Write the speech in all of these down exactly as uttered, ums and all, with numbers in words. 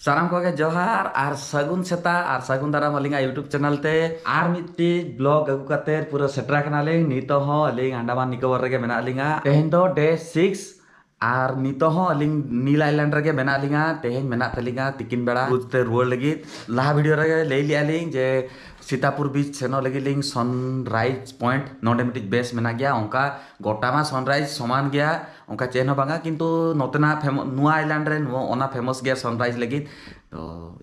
ᱥᱟᱱᱟᱢ ᱠᱚᱜᱮ ᱡᱚᱦᱟᱨ ᱟᱨ ᱥᱟᱹᱜᱩᱱ ᱥᱮᱛᱟᱜ ᱟᱨ ᱥᱟᱹᱜᱩᱱ ᱫᱟᱨᱟᱢ ᱟᱹᱞᱤᱧᱟᱜ YouTube ᱪᱮᱱᱮᱞ ᱛᱮ ᱟᱨ ᱢᱤᱫᱴᱤᱡ ᱵᱞᱚᱜ ᱟᱹᱜᱩ ᱠᱟᱛᱮ ᱯᱩᱨᱟᱹ ᱥᱮᱴᱮᱨ ᱟᱠᱟᱱᱟᱞᱤᱧ᱾ ᱱᱤᱛᱚᱜ ᱦᱚᱸ ᱟᱹᱞᱤᱧ ᱟᱱᱰᱟᱢᱟᱱ ᱱᱤᱠᱳᱵᱚᱨ ᱨᱮᱜᱮ ᱢᱮᱱᱟᱜ ᱞᱤᱧᱟ᱾ ᱛᱮᱦᱮᱧ ᱫᱚ ᱰᱮ ᱥᱤᱠᱥ ᱟᱨ ᱱᱤᱛᱚᱜ ᱦᱚᱸ ᱟᱹᱞᱤᱧ ᱱᱤᱞ ᱟᱭᱞᱮᱱᱰ ᱨᱮᱜᱮ ᱢᱮᱱᱟᱜ ᱞᱤᱧᱟ᱾ ᱛᱮᱦᱮᱧ ᱢᱮᱱᱟᱜ ᱛᱟᱹᱞᱤᱧᱟ ᱛᱤᱠᱤᱱ ᱵᱮᱲᱟ ᱠᱨᱩᱡᱽ ᱛᱮ ᱨᱩᱣᱟᱹᱲ ᱞᱟᱹᱜᱤᱫ᱾ ᱞᱟᱦᱟ ᱵᱷᱤᱰᱤᱭᱳ ᱨᱮᱜᱮ ᱞᱟᱹᱭ ᱞᱮᱜᱼᱟ ᱞᱤᱧ ᱡᱮ ᱥᱤᱛᱟᱯᱩᱨ ᱵᱤᱪ ᱥᱮᱱᱚᱜ ᱞᱟᱹᱜᱤᱫ ᱞᱤᱧ ᱥᱟᱱᱨᱟᱭᱤᱡᱽ ᱯᱚᱭᱮᱱᱴ, ᱱᱚᱰᱮ ᱢᱤᱫᱴᱤᱡ ᱵᱮᱥ ᱢᱮᱱᱟᱜ ᱜᱮᱭᱟ᱾ ᱚᱱᱠᱟ ᱜᱚᱴᱟ ᱢᱟ ᱥᱟᱱᱨᱟᱭᱤᱡᱽ ᱥᱚᱢᱟᱱ ᱜᱮᱭᱟ, ᱚᱱᱠᱟ ᱪᱮᱫ ᱦᱚᱸ ᱵᱟᱝᱟ, ᱠᱤᱱᱛᱩ ᱱᱚᱛᱮᱱᱟᱜ ᱯᱷᱮᱢ- ᱱᱚᱣᱟ ᱟᱭᱞᱮᱱᱰ ᱨᱮ ᱱᱚᱣᱟ- ᱚᱱᱟ ᱯᱷᱮᱢᱚᱥ ᱜᱮᱭᱟ ᱥᱟᱱᱨᱟᱭᱤᱡᱽ ᱞᱟᱹᱜᱤᱫ᱾ ᱛᱚ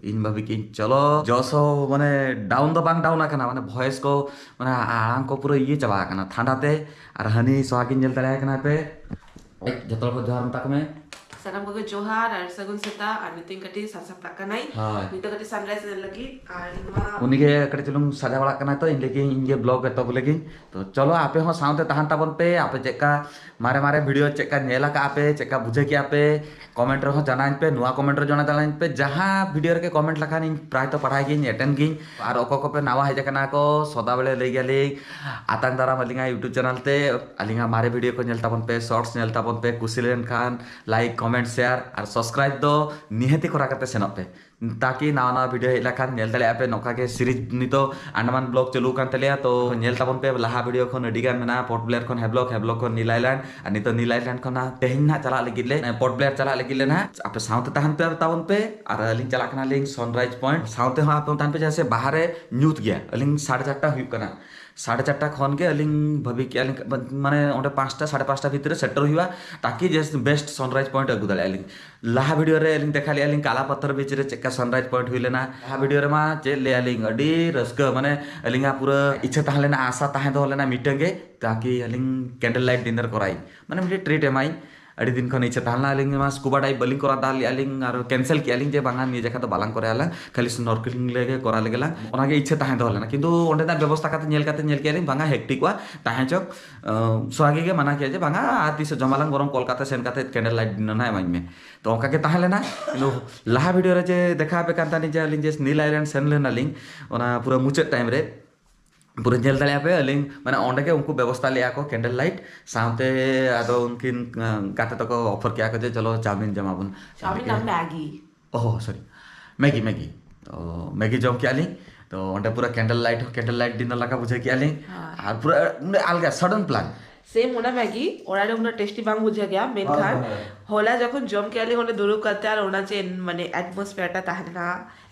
ᱤᱧ ᱵᱷᱟᱵᱤ ᱠᱤᱧ ᱪᱚᱞᱚ ᱡᱚᱥ ᱦᱚᱸ ᱢᱟᱱᱮ ᱰᱟᱣᱩᱱ ᱫᱚ ᱵᱟᱝ ᱰᱟᱣᱩᱱ ᱟᱠᱟᱱᱟ, ᱢᱟᱱᱮ ᱵᱷᱚᱭᱮᱥ ᱠᱚ ᱢᱟᱱᱮ ᱟᱲᱟᱝ ᱠᱚ ᱯᱩᱨᱟᱹ ᱤᱭᱟᱹ ᱪᱟᱵᱟ ᱟᱠᱟᱱᱟ ᱴᱷᱟᱱᱰᱟ ᱛᱮ᱾ ᱟᱨ ᱦᱟᱹᱱᱤ ᱥᱚᱦᱟᱜᱤᱧ ᱧᱮᱞ ᱫᱟᱲᱮᱭᱟᱭ ᱠᱟᱱᱟ ᱯᱮ᱾ ᱡᱚᱛᱚ ᱦᱚᱲ ᱠᱚ ᱡᱚᱦᱟᱨ ᱢᱮᱛᱟ ᱠᱚ ᱢᱮ᱾ ᱥᱟᱱᱟᱢ ᱠᱚᱜᱮ ᱡᱚᱦᱟᱨ ᱟᱨ ᱥᱟᱹᱜᱩᱱ ᱥᱮᱛᱟᱜ᱾ ᱟᱨ ᱱᱤᱛᱚᱜ ᱤᱧ ᱠᱟᱹᱴᱤᱡ ᱥᱟᱡᱟᱣ ᱥᱟᱯᱲᱟᱜ ᱠᱟᱱᱟᱭ᱾ ᱦᱳᱭ᱾ ᱱᱤᱛᱚᱜ ᱠᱟᱹᱴᱤᱡ ᱥᱟᱱᱨᱟᱭᱤᱡᱽ ᱧᱮᱞ ᱞᱟᱹᱜᱤᱫ᱾ ᱟᱨ ᱤᱧ ᱢᱟ ᱩᱱᱤᱜᱮ ᱠᱟᱹᱴᱤᱡ ᱪᱩᱞᱩᱝ ᱥᱟᱡᱟᱣ ᱵᱟᱲᱟᱜ ᱠᱟᱱᱟᱭ, ᱛᱚ ᱤᱧ ᱞᱟᱹᱜᱤᱫ ᱤᱧ ᱜᱮ ᱵᱞᱚᱜ ᱮᱛᱚᱦᱚᱵ ᱞᱟᱹᱜᱤᱫ᱾ ᱛᱚ ᱪᱚᱞᱚ ᱟᱯᱮ ᱦᱚᱸ ᱥᱟᱶᱛᱮ ᱛᱟᱦᱮᱱ ᱛᱟᱵᱚᱱ ᱯᱮ᱾ ᱟᱯᱮ ᱪᱮᱫᱠᱟ ᱢᱟᱨᱮ ᱢᱟᱨᱮ ᱵᱷᱤᱰᱤᱭᱳ ᱪᱮᱫᱠᱟ ᱧᱮᱞ ᱟᱠᱟᱫᱼᱟ ᱯᱮ, ᱪᱮᱫᱠᱟ ᱵᱩᱡᱷᱟᱹᱣ ᱠᱮᱜᱼᱟ ᱯᱮ, ᱠᱚᱢᱮᱱᱴ ᱨᱮᱦᱚᱸ ᱡᱟᱱᱟᱣ ᱟᱹᱧ ᱯᱮ, ᱱᱚᱣᱟ ᱠᱚᱢᱮᱱᱴ ᱨᱮ ᱡᱟᱱᱟᱣ ᱟᱹᱧ ᱯᱮ᱾ ᱡᱟᱦᱟᱸ ᱵᱷᱤᱰᱤᱭᱳ ᱨᱮᱜᱮ ᱠᱚᱢᱮᱱᱴ ᱞᱮᱠᱷᱟᱱ ᱤᱧ ᱯᱨᱟᱭ ᱛᱚ ᱯᱟᱲᱦᱟᱣ ᱜᱤᱭᱟᱹᱧ, ᱮᱴᱮᱱ ᱜᱤᱭᱟᱹᱧ᱾ ᱟᱨ ᱚᱠᱚᱭ ᱠᱚᱯᱮ ᱱᱟᱣᱟ ᱦᱮᱡ ᱟᱠᱟᱱᱟ ᱠᱚ, ᱥᱚᱫᱟ ᱵᱮᱲᱮ ᱞᱟᱹᱭ ᱜᱮᱭᱟᱞᱤᱧ, ᱟᱛᱟᱝ ᱫᱟᱨᱟᱢ ᱟᱹᱞᱤᱧᱟᱜ YouTube ᱪᱮᱱᱮᱞ ᱛᱮ ᱟᱹᱞᱤᱧᱟᱜ ᱢᱟᱨᱮ ᱵᱷᱤᱰᱤᱭᱳ ᱠᱚ ᱧᱮᱞ ᱛᱟᱵᱚᱱ ᱯᱮ, ᱥᱚᱨᱴᱥ ᱧᱮᱞ ᱛᱟᱵᱚᱱ ᱯᱮ, ᱠᱩᱥᱤ ᱞᱮᱱᱠᱷᱟᱱ ᱞᱟᱭᱤᱠ, ᱠᱚᱢᱮᱱᱴ, ᱥᱮᱭᱟᱨ ᱟᱨ ᱥᱟᱵᱥᱠᱨᱟᱭᱤᱵ ᱫᱚ ᱱᱤᱦᱟᱹᱛᱤ ᱠᱚᱨᱟᱣ ᱠᱟᱛᱮ ᱥᱮᱱᱚᱜ ᱯᱮ, ᱛᱟᱠᱤ ᱱᱟᱣᱟ ᱱᱟᱣᱟ ᱵᱷᱤᱰᱤᱭᱳ ᱦᱮᱡ ᱞᱮᱠᱷᱟᱱ ᱧᱮᱞ ᱫᱟᱲᱮᱭᱟᱜᱼᱟ ᱯᱮ᱾ ᱱᱚᱝᱠᱟ ᱜᱮ ᱥᱤᱨᱤᱡᱽ ᱱᱤᱛᱚᱜ ᱟᱱᱰᱟᱢᱟᱱ ᱵᱞᱚᱜ ᱪᱟᱹᱞᱩ ᱟᱠᱟᱱ ᱛᱟᱞᱮᱭᱟ, ᱛᱚ ᱧᱮᱞ ᱛᱟᱵᱚᱱ ᱯᱮ᱾ ᱞᱟᱦᱟ ᱵᱷᱤᱰᱤᱭᱳ ᱠᱷᱚᱱ ᱟᱹᱰᱤ ᱜᱟᱱ ᱢᱮᱱᱟᱜᱼᱟ, ᱯᱳᱨᱴ ᱵᱞᱮᱭᱟᱨ ᱠᱷᱚᱱ ᱦᱮᱵᱞᱚᱠ, ᱦᱮᱵᱞᱚᱠ ᱠᱷᱚᱱ ᱱᱤᱞ ᱟᱭᱞᱮᱱᱰ, ᱟᱨ ᱱᱤᱛᱚᱜ ᱱᱤᱞ ᱟᱭᱞᱮᱱᱰ ᱠᱷᱚᱱ ᱱᱟᱜ ᱛᱮᱦᱮᱧ ᱱᱟᱜ ᱪᱟᱞᱟᱜ ᱞᱟᱹᱜᱤᱫ ᱞᱮ, ᱯᱳᱨᱴ ᱵᱞᱮᱭᱟᱨ ᱪᱟᱞᱟᱜ ᱞᱟᱹᱜᱤᱫ ᱞᱮ ᱱᱟᱜ᱾ ᱟᱯᱮ ᱥᱟᱶᱛᱮ ᱛᱟᱦᱮᱱ ᱯᱮ ᱛᱟᱵᱚᱱ ᱯᱮ ᱟᱨ ᱟᱹᱞᱤᱧ ᱪᱟᱞᱟᱜ ᱠᱟᱱᱟᱞᱤᱧ ᱥᱟᱱᱨᱟᱭᱤᱡᱽ ᱯᱚᱭᱮᱱᱴ᱾ ᱥᱟᱶᱛᱮ ᱦᱚᱸ ᱟᱯᱮ ᱦᱚᱸ ᱛᱟᱦᱮᱱ ᱯᱮ, ᱪᱮᱫᱟᱜ ᱥᱮ ᱵᱟᱦᱟᱨᱮ ᱧᱩᱛ ᱜᱮᱭᱟ᱾ ᱟᱹᱞᱤᱧ ᱥᱟᱲᱮ ᱪᱟᱨᱴᱟ ᱦᱩᱭᱩᱜ ᱠᱟᱱᱟ, ᱥᱟᱲᱮ ᱪᱟᱨᱴᱟ ᱠᱷᱚᱱ ᱜᱮ ᱟᱹᱞᱤᱧ ᱵᱷᱟᱹᱵᱤ ᱠᱮᱜᱼᱟ ᱞᱤᱧ, ᱢᱟᱱᱮ ᱚᱸᱰᱮ ᱯᱟᱸᱪᱴᱟ, ᱥᱟᱲᱮ ᱯᱟᱸᱪᱴᱟ ᱵᱷᱤᱛᱨᱤ ᱨᱮ ᱥᱮᱴᱮᱨ ᱦᱩᱭᱩᱜᱼᱟ, ᱛᱟᱠᱤ ᱡᱮ ᱵᱮᱥᱴ ᱥᱟᱱᱨᱟᱭᱤᱡᱽ ᱯᱚᱭᱮᱱᱴ ᱟᱹᱜᱩ ᱫᱟᱲᱮᱭᱟᱜᱼᱟ ᱞᱤᱧ᱾ ᱞᱟᱦᱟ ᱵᱷᱤᱰᱤᱭᱳ ᱨᱮ ᱟᱹᱞᱤᱧ ᱫᱮᱠᱷᱟ ᱞᱮᱜᱼᱟ ᱞᱤᱧ ᱠᱟᱞᱟ ᱯᱟᱛᱷᱚᱨ ᱵᱤᱪ ᱨᱮ ᱪᱮᱫᱠᱟ ᱥᱟᱱᱨᱟᱭᱤᱡᱽ ᱯᱚᱭᱮᱱᱴ ᱦᱩᱭ ᱞᱮᱱᱟ᱾ ᱞᱟᱦᱟ ᱵᱷᱤᱰᱤᱭᱳ ᱨᱮᱢᱟ ᱪᱮᱫ ᱞᱟᱹᱭᱟ ᱞᱤᱧ, ᱟᱹᱰᱤ ᱨᱟᱹᱥᱠᱟᱹ, ᱢᱟᱱᱮ ᱟᱹᱞᱤᱧᱟᱜ ᱯᱩᱨᱟᱹ ᱤᱪᱪᱷᱟᱹ ᱛᱟᱦᱮᱸ ᱞᱮᱱᱟ, ᱟᱥᱟ ᱛᱟᱦᱮᱸ ᱫᱚᱦᱚ ᱞᱮᱱᱟ ᱢᱤᱫᱴᱟᱝ ᱜᱮ, ᱛᱟᱠᱤ ᱟᱹᱞᱤᱧ ᱠᱮᱱᱰᱮᱞ ᱞᱟᱭᱤᱴ ᱰᱤᱱᱟᱨ ᱠᱚᱨᱟᱣ ᱤᱧ, ᱢᱟᱱᱮ ᱢᱤᱫᱴᱮᱱ ᱴᱨᱤᱴ ᱮᱢᱟᱭ᱾ ᱟᱹᱰᱤ ᱫᱤᱱ ᱠᱷᱚᱱ ᱤᱪᱪᱷᱟᱹ ᱛᱟᱦᱮᱸ ᱞᱮᱱᱟ᱾ ᱟᱹᱞᱤᱧ ᱢᱟ ᱥᱠᱩᱵᱟ ᱰᱟᱭᱤᱵᱷ ᱵᱟᱹᱞᱤᱧ ᱠᱚᱨᱟᱣ ᱫᱟᱲᱮᱭᱟᱜᱼᱟ ᱞᱤᱧ, ᱟᱨ ᱠᱮᱱᱥᱮᱞ ᱠᱮᱜᱼᱟ ᱞᱤᱧ ᱡᱮ ᱵᱟᱝᱟ, ᱱᱤᱭᱟᱹ ᱡᱟᱭᱜᱟ ᱫᱚ ᱵᱟᱞᱟᱝ ᱠᱚᱨᱟᱣ ᱟᱞᱟᱝ, ᱠᱷᱟᱹᱞᱤ ᱥᱱᱚᱨᱠᱮᱞᱤᱝ ᱞᱮᱜᱮ ᱠᱚᱨᱟᱣ ᱞᱮᱜᱮ ᱞᱟᱝ, ᱚᱱᱟᱜᱮ ᱤᱪᱪᱷᱟᱹ ᱛᱟᱦᱮᱸ ᱫᱚᱦᱚ ᱞᱮᱱᱟ᱾ ᱠᱤᱱᱛᱩ ᱚᱸᱰᱮᱱᱟᱜ ᱵᱮᱵᱚᱥᱛᱷᱟ ᱠᱟᱛᱮ ᱧᱮᱞ ᱠᱟᱛᱮ ᱧᱮᱞ ᱠᱮᱜᱼᱟ ᱞᱤᱧ ᱵᱟᱝᱟ, ᱦᱮᱠᱴᱤᱠᱚᱜᱼᱟ, ᱛᱟᱦᱮᱸ ᱪᱚ᱾ ᱟᱸ, ᱥᱚᱦᱟᱜᱤ ᱜᱮ ᱢᱟᱱᱟ ᱠᱮᱜᱼᱟ ᱡᱮ ᱵᱟᱝᱟ, ᱟᱨ ᱛᱤᱥ ᱡᱚᱢᱟᱞᱟᱝ, ᱵᱚᱨᱚᱝ ᱠᱚᱞᱠᱟᱛᱟ ᱥᱮᱱ ᱠᱟᱛᱮ ᱠᱮᱱᱰᱮᱞ ᱞᱟᱭᱤᱴ ᱰᱤᱱᱟᱨ ᱱᱟᱜ ᱮᱢᱟᱹᱧ ᱢᱮ᱾ ᱛᱚ ᱚᱱᱠᱟ ᱜᱮ ᱛᱟᱦᱮᱸ ᱞᱮᱱᱟ᱾ ᱠᱤᱱᱛᱩ ᱞᱟᱦᱟ ᱵᱷᱤᱰᱤᱭᱳ ᱨᱮ ᱡᱮ ᱫᱮᱠᱷᱟᱣ ᱟᱯᱮ ᱠᱟᱱ ᱛᱟᱦᱮᱱᱤᱧ ᱡᱮ ᱟᱹᱞᱤᱧ ᱡᱮ ᱱᱤᱞ ᱟᱭᱞᱮᱱᱰ ᱥᱮᱱ ᱞᱮᱱᱟᱞᱤᱧ, ᱚᱱᱟ ᱯᱩᱨᱟᱹ ᱢᱩᱪᱟᱹᱫ ᱴᱟᱭᱤᱢ ᱨᱮ ᱯᱩᱨᱟᱹ ᱧᱮᱞ ᱫᱟᱲᱮᱭᱟᱜᱼᱟ ᱯᱮ ᱟᱹᱞᱤᱧ, ᱢᱟᱱᱮ ᱚᱸᱰᱮ ᱜᱮ ᱩᱱᱠᱩ ᱵᱮᱵᱚᱥᱛᱷᱟ ᱞᱮᱜᱼᱟ ᱠᱚ ᱠᱮᱱᱰᱮᱞ ᱞᱟᱭᱤᱴ ᱥᱟᱶᱛᱮ᱾ ᱟᱫᱚ ᱩᱱᱠᱤᱱ, ᱟᱸ, ᱜᱟᱛᱮ ᱛᱟᱠᱚ ᱚᱯᱷᱟᱨ ᱠᱮᱜᱼᱟ ᱠᱚ ᱡᱮ ᱪᱚᱞᱚ ᱪᱟᱣᱢᱤᱱ ᱡᱚᱢᱟᱵᱚᱱ᱾ ᱪᱟᱣᱢᱤᱱ ᱟᱨ ᱢᱮᱜᱤ᱾ ᱚ, ᱥᱚᱨᱤ᱾ ᱢᱮᱜᱤ ᱢᱮᱜᱤ᱾ ᱛᱚ ᱢᱮᱜᱤ ᱡᱚᱢ ᱠᱮᱜᱼᱟ ᱞᱤᱧ᱾ ᱛᱚ ᱚᱸᱰᱮ ᱯᱩᱨᱟᱹ candle light ᱦᱚᱸ candle light dinner ᱞᱮᱠᱟ ᱵᱩᱡᱷᱟᱹᱣ ᱠᱮᱜᱼᱟ ᱞᱤᱧ᱾ ᱦᱳᱭ᱾ ᱟᱨ ᱯᱩᱨᱟᱹ ᱢᱟᱱᱮ ᱟᱞᱜᱟ sudden plan᱾ ᱥᱮᱢ ᱚᱱᱟ ᱢᱮᱜᱤ ᱚᱲᱟᱜ ᱨᱮ ᱩᱱᱟᱹᱜ ᱴᱮᱥᱴᱤ ᱵᱟᱝ ᱵᱩᱡᱷᱟᱹᱜ ᱜᱮᱭᱟ, ᱢᱮᱱᱠᱷᱟᱱ ᱦᱳᱭ, ᱦᱳᱭ᱾ ᱦᱚᱞᱟ ᱡᱚᱠᱷᱚᱱ ᱡᱚᱢ ᱠᱮᱜᱼᱟ ᱞᱤᱧ ᱚᱸᱰᱮ ᱫᱩᱲᱩᱵ ᱠᱟᱛᱮ, ᱟᱨ ᱚᱱᱟ ᱡᱮ ᱢᱟᱱᱮ atmosphere ᱴᱟ ᱛᱟᱦᱮᱸ ᱞᱮᱱᱟ,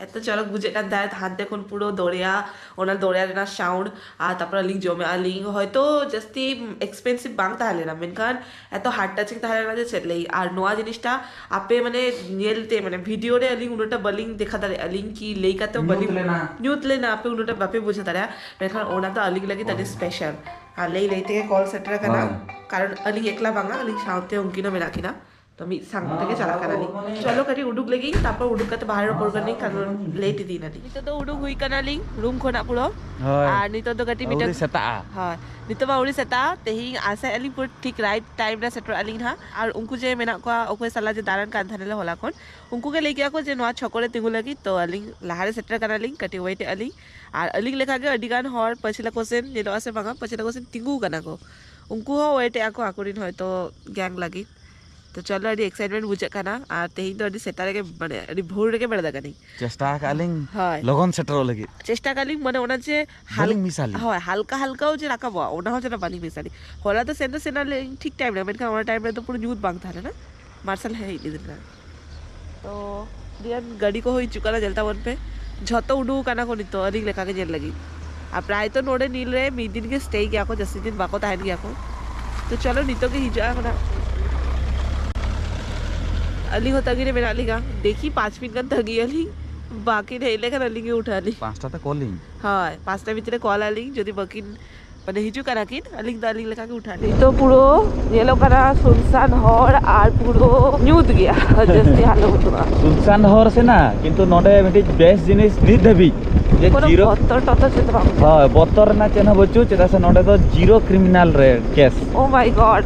ᱮᱛᱚ ᱪᱚᱨᱚᱠ ᱵᱩᱡᱷᱟᱹᱜ ᱠᱟᱱ ᱛᱟᱦᱮᱸᱫ᱾ ᱦᱟᱱᱛᱮ ᱠᱷᱚᱱ ᱯᱩᱨᱟᱹ ᱫᱚᱨᱭᱟ, ᱚᱱᱟ ᱫᱚᱨᱭᱟ ᱨᱮᱱᱟᱜ sound, ᱟᱨ ᱛᱟᱨᱯᱚᱨ ᱟᱹᱞᱤᱧ ᱡᱚᱢᱮᱜᱼᱟ ᱞᱤᱧ᱾ ᱦᱚᱭᱛᱳ ᱡᱟᱹᱥᱛᱤ expensive ᱵᱟᱝ ᱛᱟᱦᱮᱸ ᱞᱮᱱᱟ, ᱢᱮᱱᱠᱷᱟᱱ ᱮᱛᱚ heart touching ᱛᱟᱦᱮᱸ ᱞᱮᱱᱟ ᱡᱮ ᱪᱮᱫ ᱞᱟᱹᱭ᱾ ᱟᱨ ᱱᱚᱣᱟ ᱡᱤᱱᱤᱥᱴᱟ ᱟᱯᱮ ᱢᱟᱱᱮ ᱧᱮᱞ ᱛᱮ, ᱢᱟᱱᱮ video ᱨᱮ ᱟᱹᱞᱤᱧ ᱩᱱᱟᱹᱜᱴᱟ ᱵᱟᱹᱞᱤᱧ ᱫᱮᱠᱷᱟ ᱫᱟᱲᱮᱭᱟᱜᱼᱟ ᱞᱤᱧ ᱠᱤ ᱞᱟᱹᱭ ᱠᱟᱛᱮ ᱦᱚᱸ ᱧᱩᱛ ᱵᱟᱹᱞᱤᱧ ᱞᱮᱱᱟ᱾ ᱧᱩᱛ ᱞᱮᱱᱟ, ᱟᱯᱮ ᱩᱱᱟᱹᱜᱴᱟ ᱵᱟᱯᱮ ᱵᱩᱡᱷᱟᱹᱣ ᱫᱟᱲᱮᱭᱟᱜᱼᱟ, ᱢᱮᱱᱠᱷᱟᱱ ᱚᱱᱟ ᱫᱚ ᱟᱹᱞᱤᱧ ᱞᱟᱹᱜᱤᱫ ᱟᱹᱰᱤ ᱦᱳᱭ᱾ Special᱾ ᱟᱨ ᱞᱟᱹᱭ ᱞᱟᱹᱭ ᱛᱮᱜᱮ call ᱥᱮᱴᱮᱨ ᱟᱠᱟᱱᱟ, ᱦᱳᱭ᱾ ᱠᱟᱨᱚᱱ ᱟᱹᱞᱤᱧ ᱮᱠᱞᱟ ᱵᱟᱝᱟ, ᱟᱹᱞᱤᱧ ᱥᱟᱶᱛᱮ ᱩᱱᱠᱤᱱ ᱦᱚᱸ ᱢᱮᱱᱟᱜ ᱠᱤᱱᱟ᱾ ᱛᱚ ᱢᱤᱫ ᱥᱟᱝ ᱛᱮᱜᱮ ᱪᱟᱞᱟᱜ ᱠᱟᱱᱟᱞᱤᱧ᱾ ᱪᱚᱞᱚ ᱠᱟᱹᱴᱤᱡ ᱩᱰᱩᱠ ᱞᱮᱜᱤᱧ, ᱛᱟᱨᱯᱚᱨ ᱩᱰᱩᱠ ᱠᱟᱛᱮ ᱵᱟᱦᱨᱮ ᱨᱚᱯᱚᱲ ᱠᱟᱹᱱᱟᱹᱧ, ᱠᱟᱨᱚᱱ late ᱤᱫᱤᱭᱮᱱᱟᱞᱤᱧ᱾ ᱱᱤᱛᱚᱜ ᱫᱚ ᱩᱰᱩᱠ ᱦᱩᱭ ᱠᱟᱱᱟᱞᱤᱧ room ᱠᱷᱚᱱᱟᱜ ᱯᱩᱨᱟᱹ᱾ ᱦᱳᱭ᱾ ᱟᱨ ᱱᱤᱛᱚᱜ ᱫᱚ ᱠᱟᱹᱴᱤᱡ ᱟᱹᱣᱨᱤ ᱢᱤᱫᱴᱟᱝ ᱥᱮᱛᱟᱜᱼᱟ᱾ ᱦᱳᱭ, ᱱᱤᱛᱚᱜ ᱢᱟ ᱟᱹᱣᱨᱤ ᱥᱮᱛᱟᱜᱼᱟ᱾ ᱛᱮᱦᱮᱧ ᱟᱥᱟᱭᱮᱫᱼᱟ ᱞᱤᱧ ᱯᱩᱨᱟᱹ ᱴᱷᱤᱠ right time ᱨᱮ ᱥᱮᱴᱮᱨᱚᱜ ᱟᱹᱞᱤᱧ ᱦᱟᱸᱜ᱾ ᱟᱨ ᱩᱱᱠᱩ ᱡᱮ ᱢᱮᱱᱟᱜ ᱠᱚᱣᱟ, ᱚᱠᱚᱭ ᱥᱟᱞᱟᱜ ᱡᱮ ᱫᱟᱬᱟᱱ ᱠᱟᱱ ᱛᱟᱦᱮᱱᱟᱞᱮ ᱦᱚᱞᱟ ᱠᱷᱚᱱ, ᱩᱱᱠᱩ ᱜᱮ ᱞᱟᱹᱭ ᱠᱮᱜᱼᱟ ᱠᱚ ᱡᱮ ᱱᱚᱣᱟ ᱪᱷᱚᱠᱚ ᱨᱮ ᱛᱤᱸᱜᱩ ᱞᱟᱹᱜᱤᱫ᱾ ᱛᱚ ᱟᱹᱞᱤᱧ ᱞᱟᱦᱟᱨᱮ ᱥᱮᱴᱮᱨ ᱠᱟᱱᱟᱞᱤᱧ, ᱠᱟᱹᱴᱤᱡ wait ᱮᱫᱼᱟ ᱞᱤᱧ᱾ ᱟᱨ ᱟᱹᱞᱤᱧ ᱞᱮᱠᱟᱜᱮ ᱟᱹᱰᱤ ᱜᱟᱱ ᱦᱚᱲ ᱯᱟᱹᱪᱷᱞᱟᱹ ᱠᱚ ᱥᱮᱱ ᱧᱮᱞᱚᱜᱼᱟ ᱥᱮ ᱵᱟᱝᱟ, ᱯᱟᱹᱪᱷᱞᱟᱹ ᱠᱚ ᱥᱮᱱ ᱛᱤᱸᱜᱩ ᱠᱟᱱᱟ ᱠᱚ᱾ ᱩᱱᱠᱩ ᱦᱚᱸ wait ᱮᱫᱼᱟ ᱠᱚ ᱟᱠᱚᱨᱮᱱ ᱦᱚᱭᱛᱳ gang ᱞᱟᱹᱜᱤᱫ᱾ ᱛᱚ ᱪᱚᱞᱚ, ᱟᱹᱰᱤ excitement ᱵᱩᱡᱷᱟᱹᱜ ᱠᱟᱱᱟ᱾ ᱟᱨ ᱛᱮᱦᱮᱧ ᱫᱚ ᱟᱹᱰᱤ ᱥᱮᱛᱟᱜ ᱨᱮᱜᱮ, ᱢᱟᱱᱮ ᱟᱹᱰᱤ ᱵᱷᱳᱨ ᱨᱮᱜᱮ ᱵᱮᱨᱮᱫ ᱟᱠᱟᱱᱟᱹᱧ᱾ ᱪᱮᱥᱴᱟ ᱟᱠᱟᱫ ᱞᱤᱧ ᱦᱳᱭ᱾ ᱞᱚᱜᱚᱱ ᱥᱮᱴᱮᱨᱚᱜ ᱞᱟᱹᱜᱤᱫ᱾ ᱪᱮᱥᱴᱟ ᱟᱠᱟᱫ ᱞᱤᱧ, ᱢᱟᱱᱮ ᱚᱱᱟ ᱡᱮ ᱦᱟᱞ-, ᱵᱟᱹᱞᱤᱧ ᱢᱤᱥᱟ ᱞᱤᱧ᱾ ᱦᱳᱭ, ᱦᱟᱞᱠᱟ ᱦᱟᱞᱠᱟ ᱡᱮ ᱨᱟᱠᱟᱵᱚᱜᱼᱟ, ᱚᱱᱟ ᱦᱚᱸ ᱡᱮᱱᱚ ᱵᱟᱹᱞᱤᱧ ᱢᱤᱥᱟ ᱞᱤᱧ᱾ ᱦᱚᱞᱟ ᱫᱚ ᱥᱮᱱ ᱫᱚ ᱥᱮᱱ ᱟᱞᱤᱧ ᱴᱷᱤᱠ time ᱨᱮ, ᱢᱮᱱᱠᱷᱟᱱ ᱚᱱᱟ time ᱨᱮᱫᱚ ᱯᱩᱨᱟᱹ ᱧᱩᱛ ᱵᱟᱝ ᱛᱟᱦᱮᱸ ᱞᱮᱱᱟ, ᱢᱟᱨᱥᱟᱞ ᱦᱮᱡ ᱤᱫᱤ ᱞᱮᱱᱟ᱾ ᱛᱚ ᱫᱤᱭᱟᱱ ᱜᱟᱹᱰᱤ ᱠᱚᱦᱚᱸ ᱦᱤᱡᱩᱜ ᱠᱟᱱᱟ, ᱧᱮᱞ ᱛᱟᱵᱚᱱ ᱯᱮ᱾ ᱡᱷᱚᱛᱚ ᱩᱰᱩᱠ ᱟᱠᱟᱱᱟ ᱠᱚ ᱱᱤᱛᱚᱜ ᱟᱹᱞᱤᱧ ᱞᱮᱠᱟ ᱜᱮ ᱧᱮᱞ ᱞᱟᱹᱜᱤᱫ᱾ ᱟᱨ ᱯᱨᱟᱭ ᱛᱚ ᱱᱚᱰᱮ ᱱᱤᱞ ᱨᱮ ᱢᱤᱫ ᱫᱤᱱ ᱜᱮ stay ᱜᱮᱭᱟ ᱠᱚ, ᱡᱟᱹᱥᱛᱤ ᱫᱤᱱ ᱵᱟᱠᱚ ᱛᱟᱦᱮᱱ ᱜᱮᱭᱟ ᱠᱚ᱾ ᱛᱚ ᱪᱚᱞᱚ, ᱱᱤᱛᱚᱜ ᱜᱮ ᱦᱤᱡᱩᱜᱼᱟ ᱠᱚ ᱱᱟᱜ᱾ ᱟᱹᱞᱤᱧ ᱦᱚᱸ ᱛᱟᱺᱜᱤ ᱨᱮ ᱢᱮᱱᱟᱜ ᱞᱤᱧᱟ, ᱫᱮᱠᱷᱤ ᱯᱟᱸᱪ ᱢᱤᱱᱤᱴ ᱜᱟᱱ ᱛᱟᱺᱜᱤᱭᱟᱞᱤᱧ, ᱵᱟᱹᱠᱤᱱ ᱦᱮᱡ ᱞᱮᱠᱷᱟᱱ ᱟᱹᱞᱤᱧ ᱜᱮ ᱩᱴᱷᱟᱹᱣ ᱟᱹᱞᱤᱧ᱾ ᱯᱟᱸᱪᱴᱟ ᱛᱮ call ᱤᱧ᱾ ᱦᱳᱭ, ᱯᱟᱸᱪᱴᱟ ᱵᱷᱤᱛᱨᱤ ᱨᱮ call ᱟᱹᱞᱤᱧ, ᱡᱩᱫᱤ ᱵᱟᱹᱠᱤᱱ ᱢᱟᱱᱮ ᱦᱤᱡᱩᱜ ᱠᱟᱱᱟ ᱠᱤᱱ, ᱟᱹᱞᱤᱧ ᱫᱚ ᱟᱹᱞᱤᱧ ᱞᱮᱠᱟ ᱜᱮ ᱩᱴᱷᱟᱹᱣ ᱟᱹᱞᱤᱧ᱾ ᱱᱤᱛᱚᱜ ᱯᱩᱨᱟᱹ ᱧᱮᱞᱚᱜ ᱠᱟᱱᱟ ᱥᱩᱱᱥᱟᱱ ᱦᱚᱨ ᱟᱨ ᱯᱩᱨᱟᱹ ᱧᱩᱛ ᱜᱮᱭᱟ, ᱡᱟᱹᱥᱛᱤ ᱦᱟᱞᱚ ᱵᱟᱹᱱᱩᱜᱼᱟ᱾ ᱥᱩᱱᱥᱟᱱ ᱦᱚᱨ ᱥᱮ ᱱᱟ, ᱠᱤᱱᱛᱩ ᱱᱚᱰᱮ ᱢᱤᱫᱴᱤᱡ ᱵᱮᱥ ᱡᱤᱱᱤᱥ ᱱᱤᱛ ᱫᱷᱟᱹᱵᱤᱡ ᱡᱮ ᱠᱳᱱᱳ ᱡᱤᱨᱳ ᱵᱚᱛᱚᱨ ᱴᱚᱛᱚᱨ ᱪᱮᱫ ᱦᱚᱸ ᱵᱟᱝ᱾ ᱦᱳᱭ, ᱵᱚᱛᱚᱨ ᱨᱮᱱᱟᱜ ᱪᱮᱫ ᱦᱚᱸ ᱵᱟᱹᱪᱩᱜ, ᱪᱮᱫᱟᱜ ᱥᱮ ᱱᱚᱰᱮ ᱫᱚ zero criminal rate case᱾ Oh my God,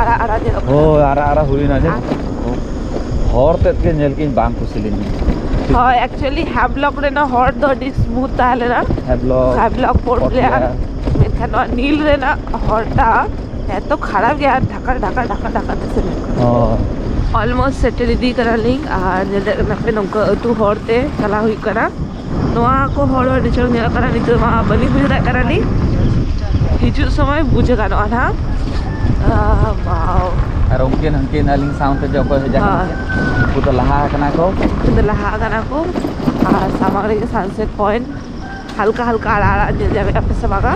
ᱟᱨᱟᱜ ᱟᱨᱟᱜ ᱧᱮᱞᱚᱜ ᱠᱟᱱᱟ᱾ ᱦᱳᱭ, ᱟᱨᱟᱜ ᱟᱨᱟᱜ ᱦᱩᱭᱱᱟ ᱡᱮ᱾ ᱟᱨ ᱦᱚᱨ ᱛᱮᱫ ᱜᱮ ᱧᱮᱞ ᱠᱤᱧ ᱵᱟᱝ ᱠᱩᱥᱤ ᱞᱤᱧ᱾ ᱦᱳᱭ, actually ᱦᱮᱵᱞᱚᱠ ᱨᱮᱱᱟᱜ ᱦᱚᱨ ᱫᱚ ᱟᱹᱰᱤ smooth ᱛᱟᱦᱮᱸ ᱞᱮᱱᱟ᱾ ᱦᱮᱵᱞᱚᱠ, ᱦᱮᱵᱞᱚᱠ, ᱯᱳᱨᱴ ᱯᱳᱨᱴ ᱵᱞᱮᱭᱟᱨ᱾ ᱵᱞᱮᱭᱟᱨ᱾ ᱢᱮᱱᱠᱷᱟᱱ ᱱᱚᱣᱟ ᱱᱤᱞ ᱨᱮᱱᱟᱜ ᱦᱚᱨᱴᱟ ᱮᱛᱚ ᱠᱷᱟᱨᱟᱯ ᱜᱮᱭᱟ, ᱰᱷᱟᱠᱟ ᱰᱷᱟᱠᱟ ᱰᱷᱟᱠᱟ ᱰᱷᱟᱠᱟ ᱛᱮ ᱥᱮᱱᱚᱜ ᱠᱟᱱᱟ᱾ ᱚ᱾ Almost settle ᱤᱫᱤ ᱠᱟᱱᱟᱞᱤᱧ ᱟᱨ ᱧᱮᱞ ᱫᱟᱲᱮᱭᱟᱜ ᱠᱟᱱᱟ ᱯᱮ, ᱱᱚᱝᱠᱟ ᱟᱹᱛᱩ ᱦᱚᱨ ᱛᱮ ᱪᱟᱞᱟᱣ ᱦᱩᱭᱩᱜ ᱠᱟᱱᱟ᱾ ᱱᱚᱣᱟ ᱠᱚ ᱦᱚᱨ ᱟᱹᱰᱤ ᱪᱚᱨᱚᱠ ᱧᱮᱞᱚᱜ ᱠᱟᱱᱟ᱾ ᱱᱤᱛᱚᱜ ᱢᱟ ᱵᱟᱹᱞᱤᱧ ᱵᱩᱡᱷᱟᱹᱣ ᱫᱟᱲᱮᱭᱟᱜ ᱠᱟᱱᱟᱞᱤᱧ, ᱦᱤᱡᱩᱜ ᱥᱚᱢᱚᱭ ᱵᱩᱡᱷᱟᱹᱣ ᱜᱟᱱᱚᱜᱼᱟ ᱱᱟᱦᱟᱜ᱾ ᱟᱦ, wow᱾ ᱟᱨ ᱩᱱᱠᱤᱱ ᱦᱟᱹᱱᱠᱤᱱ ᱟᱹᱞᱤᱧ ᱥᱟᱶᱛᱮ ᱡᱮ ᱚᱠᱚᱭ ᱦᱮᱡ ᱟᱠᱟᱱᱟ, ᱦᱳᱭ᱾ ᱩᱱᱠᱩ ᱫᱚ ᱞᱟᱦᱟ ᱟᱠᱟᱱᱟ ᱠᱚ᱾ ᱩᱱᱠᱩ ᱫᱚ ᱞᱟᱦᱟ ᱟᱠᱟᱱᱟ ᱠᱚ᱾ ᱟᱨ ᱥᱟᱢᱟᱝ ᱨᱮᱜᱮ sunset point, ᱦᱟᱞᱠᱟ ᱦᱟᱞᱠᱟ ᱟᱲᱟᱜ ᱟᱲᱟᱜ ᱧᱮᱞ ᱧᱟᱢᱮᱫᱼᱟ ᱯᱮ ᱥᱮ ᱵᱟᱝᱟ?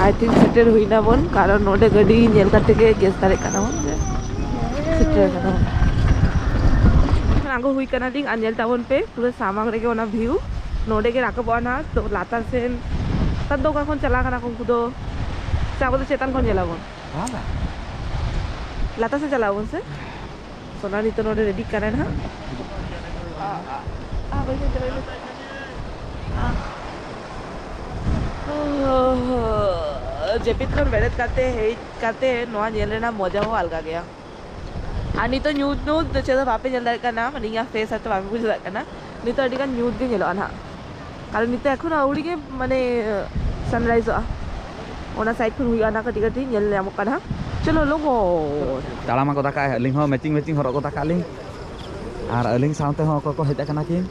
I think ᱥᱮᱴᱮᱨ ᱦᱩᱭ ᱱᱟᱵᱚᱱ, ᱠᱟᱨᱚᱱ ᱱᱚᱰᱮ ᱜᱟᱹᱰᱤ ᱧᱮᱞ ᱠᱟᱛᱮ ᱜᱮ ᱜᱮᱥ ᱫᱟᱲᱮᱭᱟᱜ ᱠᱟᱱᱟ ᱵᱚᱱ ᱡᱮ ᱥᱮᱴᱮᱨ ᱠᱟᱱᱟ ᱵᱚᱱ᱾ ᱟᱬᱜᱚ ᱦᱩᱭ ᱠᱟᱱᱟᱞᱤᱧ ᱟᱨ ᱧᱮᱞ ᱛᱟᱵᱚᱱ ᱯᱮ, ᱯᱩᱨᱟᱹ ᱥᱟᱢᱟᱝ ᱨᱮᱜᱮ ᱚᱱᱟ view᱾ ᱱᱚᱰᱮ ᱜᱮ ᱨᱟᱠᱟᱵᱚᱜᱼᱟ ᱱᱟᱦᱟᱜ, ᱛᱚ ᱞᱟᱛᱟᱨ ᱥᱮᱱ, ᱱᱮᱛᱟᱨ ᱫᱚ ᱚᱠᱟ ᱠᱷᱚᱱ ᱪᱟᱞᱟᱣ ᱠᱟᱱᱟ ᱠᱚ ᱩᱱᱠᱩ ᱫᱚ? ᱥᱮ ᱟᱵᱚ ᱫᱚ ᱪᱮᱛᱟᱱ ᱠᱷᱚᱱ ᱧᱮᱞ ᱟᱵᱚᱱ? ᱵᱟᱝᱟ᱾ ᱞᱟᱛᱟᱨ ᱥᱮᱫ ᱪᱟᱞᱟᱜ ᱟᱵᱚᱱ ᱥᱮ? ᱥᱳᱱᱟ ᱱᱤᱛᱚᱜ ᱱᱚᱰᱮ ᱨᱮᱰᱤᱜ ᱠᱟᱱᱟᱭ ᱱᱟᱦᱟᱜ᱾ ᱟ, ᱟ, ᱟ, ᱵᱟᱹᱭ ᱵᱟᱹᱭ ᱛᱮ, ᱵᱟᱹᱭ ᱵᱟᱹᱭ ᱛᱮ᱾ ᱟ᱾ ᱡᱟᱹᱯᱤᱫ ᱠᱷᱚᱱ ᱵᱮᱨᱮᱫ ᱠᱟᱛᱮ, ᱦᱮᱡ ᱠᱟᱛᱮ ᱱᱚᱣᱟ ᱧᱮᱞ ᱨᱮᱱᱟᱜ ᱢᱚᱡᱟ ᱦᱚᱸ ᱟᱞᱜᱟ ᱜᱮᱭᱟ᱾ ᱟᱨ ᱱᱤᱛᱚᱜ ᱧᱩᱛ ᱧᱩᱛ ᱫᱚ ᱪᱮᱫ ᱦᱚᱸ ᱵᱟᱯᱮ ᱧᱮᱞ ᱫᱟᱲᱮᱭᱟᱜ ᱠᱟᱱᱟ, ᱢᱟᱱᱮ ᱤᱧᱟᱹᱜ face ᱦᱚᱭᱛᱳ ᱵᱟᱯᱮ ᱵᱩᱡᱷᱟᱹᱣ ᱫᱟᱲᱮᱭᱟᱜ ᱠᱟᱱᱟ᱾ ᱱᱤᱛᱚᱜ ᱟᱹᱰᱤ ᱜᱟᱱ ᱧᱩᱛ ᱜᱮ ᱧᱮᱞᱚᱜᱼᱟ ᱱᱟᱦᱟᱜ, ᱠᱟᱨᱚᱱ ᱱᱤᱛᱚᱜ ᱮᱠᱷᱚᱱ ᱟᱹᱣᱲᱤ ᱜᱮ ᱢᱟᱱᱮ sunriseᱚᱜᱼᱟ᱾ ᱚᱱᱟ side ᱠᱷᱚᱱ ᱦᱩᱭᱩᱜᱼᱟ ᱱᱟᱦᱟᱜ, ᱠᱟᱹᱴᱤᱡ ᱠᱟᱹᱴᱤᱡ ᱧᱮᱞ ᱧᱟᱢᱚᱜ ᱠᱟᱱᱟ᱾ ᱪᱚᱞᱚ ᱞᱚᱜᱚᱱ᱾ ᱛᱟᱲᱟᱢᱟ ᱜᱚᱫ ᱟᱠᱟᱫ ᱟᱹᱞᱤᱧ ᱦᱚᱸ, matching matching ᱦᱚᱨᱚᱜ ᱜᱚᱫ ᱟᱠᱟᱫ ᱞᱤᱧ᱾ ᱟᱨ ᱟᱹᱞᱤᱧ ᱥᱟᱶᱛᱮ ᱦᱚᱸ ᱚᱠᱚᱭ ᱠᱚ ᱦᱮᱡ ᱟᱠᱟᱱᱟ ᱠᱤᱱ,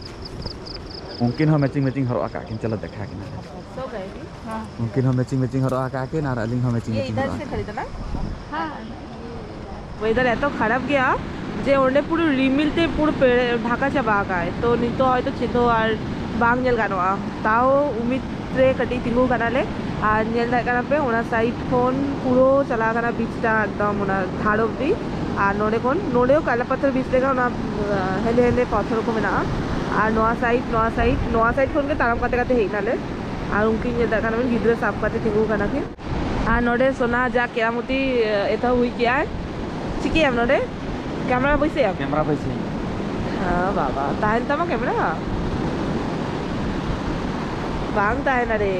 ᱩᱱᱠᱤᱱ ᱦᱚᱸ matching matching ᱦᱚᱨᱚᱜ ᱟᱠᱟᱫ ᱠᱤᱱ᱾ ᱪᱚᱞᱚ ᱫᱮᱠᱷᱟ ᱠᱤᱱᱟ᱾ ᱩᱱᱠᱤᱱ ᱦᱚᱸ matching matching ᱦᱚᱨᱚᱜ ᱟᱠᱟᱫ ᱠᱤᱱ ᱟᱨ ᱟᱹᱞᱤᱧ ᱦᱚᱸ matching matching ᱦᱚᱨᱚᱜ ᱟᱠᱟᱫ᱾ Weather ᱮᱛᱚ ᱠᱷᱟᱨᱟᱯ ᱜᱮᱭᱟ ᱡᱮ ᱚᱸᱰᱮ ᱯᱩᱨᱟᱹ ᱨᱤᱢᱤᱞ ᱛᱮ ᱯᱩᱨᱟᱹ ᱯᱮᱨᱮ-, ᱰᱷᱟᱠᱟ ᱪᱟᱵᱟ ᱟᱠᱟᱫᱟᱭ᱾ ᱛᱚ ᱱᱤᱛᱚᱜ ᱦᱚᱭᱛᱚ ᱪᱮᱫ ᱦᱚᱸ ᱟᱨ ᱵᱟᱝ ᱧᱮᱞ ᱜᱟᱱᱚᱜᱼᱟ᱾ ᱛᱟᱣ ᱩᱢᱤᱫ ᱨᱮ ᱠᱟᱹᱴᱤᱡ ᱛᱤᱸᱜᱩ ᱠᱟᱱᱟᱞᱮ᱾ ᱟᱨ ᱧᱮᱞ ᱫᱟᱲᱮᱭᱟᱜ ᱠᱟᱱᱟ ᱯᱮ, ᱚᱱᱟ side ᱠᱷᱚᱱ ᱯᱩᱨᱟᱹ ᱪᱟᱞᱟᱣ ᱠᱟᱱᱟ beachᱴᱟ ᱮᱠᱫᱚᱢ ᱚᱱᱟ ᱫᱷᱟᱲ ᱚᱵᱫᱤ᱾ ᱟᱨ ᱱᱚᱰᱮ ᱠᱷᱚᱱ, ᱱᱚᱰᱮ ᱦᱚᱸ ᱠᱟᱞᱟ ᱯᱟᱛᱷᱚᱨ beach ᱞᱮᱠᱟ ᱚᱱᱟ, ᱟᱸ, ᱦᱮᱸᱫᱮ ᱦᱮᱸᱫᱮ ᱯᱟᱛᱷᱚᱨ ᱠᱚ ᱢᱮᱱᱟᱜᱼᱟ᱾ ᱟᱨ ᱱᱚᱣᱟ side, ᱱᱚᱣᱟ side, ᱱᱚᱣᱟ side ᱠᱷᱚᱱ ᱜᱮ ᱛᱟᱲᱟᱢ ᱠᱟᱛᱮ ᱠᱟᱛᱮ ᱦᱮᱡ ᱱᱟᱞᱮ᱾ ᱟᱨ ᱩᱱᱠᱤᱱ ᱧᱮᱞ ᱫᱟᱲᱮᱭᱟᱜ ᱠᱟᱱᱟ ᱵᱮᱱ, ᱜᱤᱫᱽᱨᱟᱹ ᱥᱟᱵ ᱠᱟᱛᱮ ᱛᱤᱸᱜᱩ ᱠᱟᱱᱟ ᱠᱤᱱ᱾ ᱟᱨ ᱱᱚᱰᱮ ᱥᱳᱱᱟ ᱡᱟ ᱠᱮᱨᱟᱢᱚᱛᱤ, ᱮ, ᱮᱛᱚᱦᱚᱵ ᱦᱩᱭ ᱠᱮᱜᱼᱟᱭ᱾ ᱪᱤᱠᱟᱹᱭᱟᱢ ᱱᱚᱰᱮ? ᱠᱮᱢᱮᱨᱟ ᱵᱟᱹᱭᱥᱟᱹᱭᱟᱢ? ᱠᱮᱢᱮᱨᱟ ᱵᱟᱹᱭᱥᱟᱹᱭᱟᱹᱧ᱾ ᱦᱮᱸ ᱵᱟᱵᱟ, ᱛᱟᱦᱮᱱ ᱛᱟᱢᱟ ᱠᱮᱢᱮᱨᱟ? ᱵᱟᱝ ᱛᱟᱦᱮᱱᱟ ᱨᱮ᱾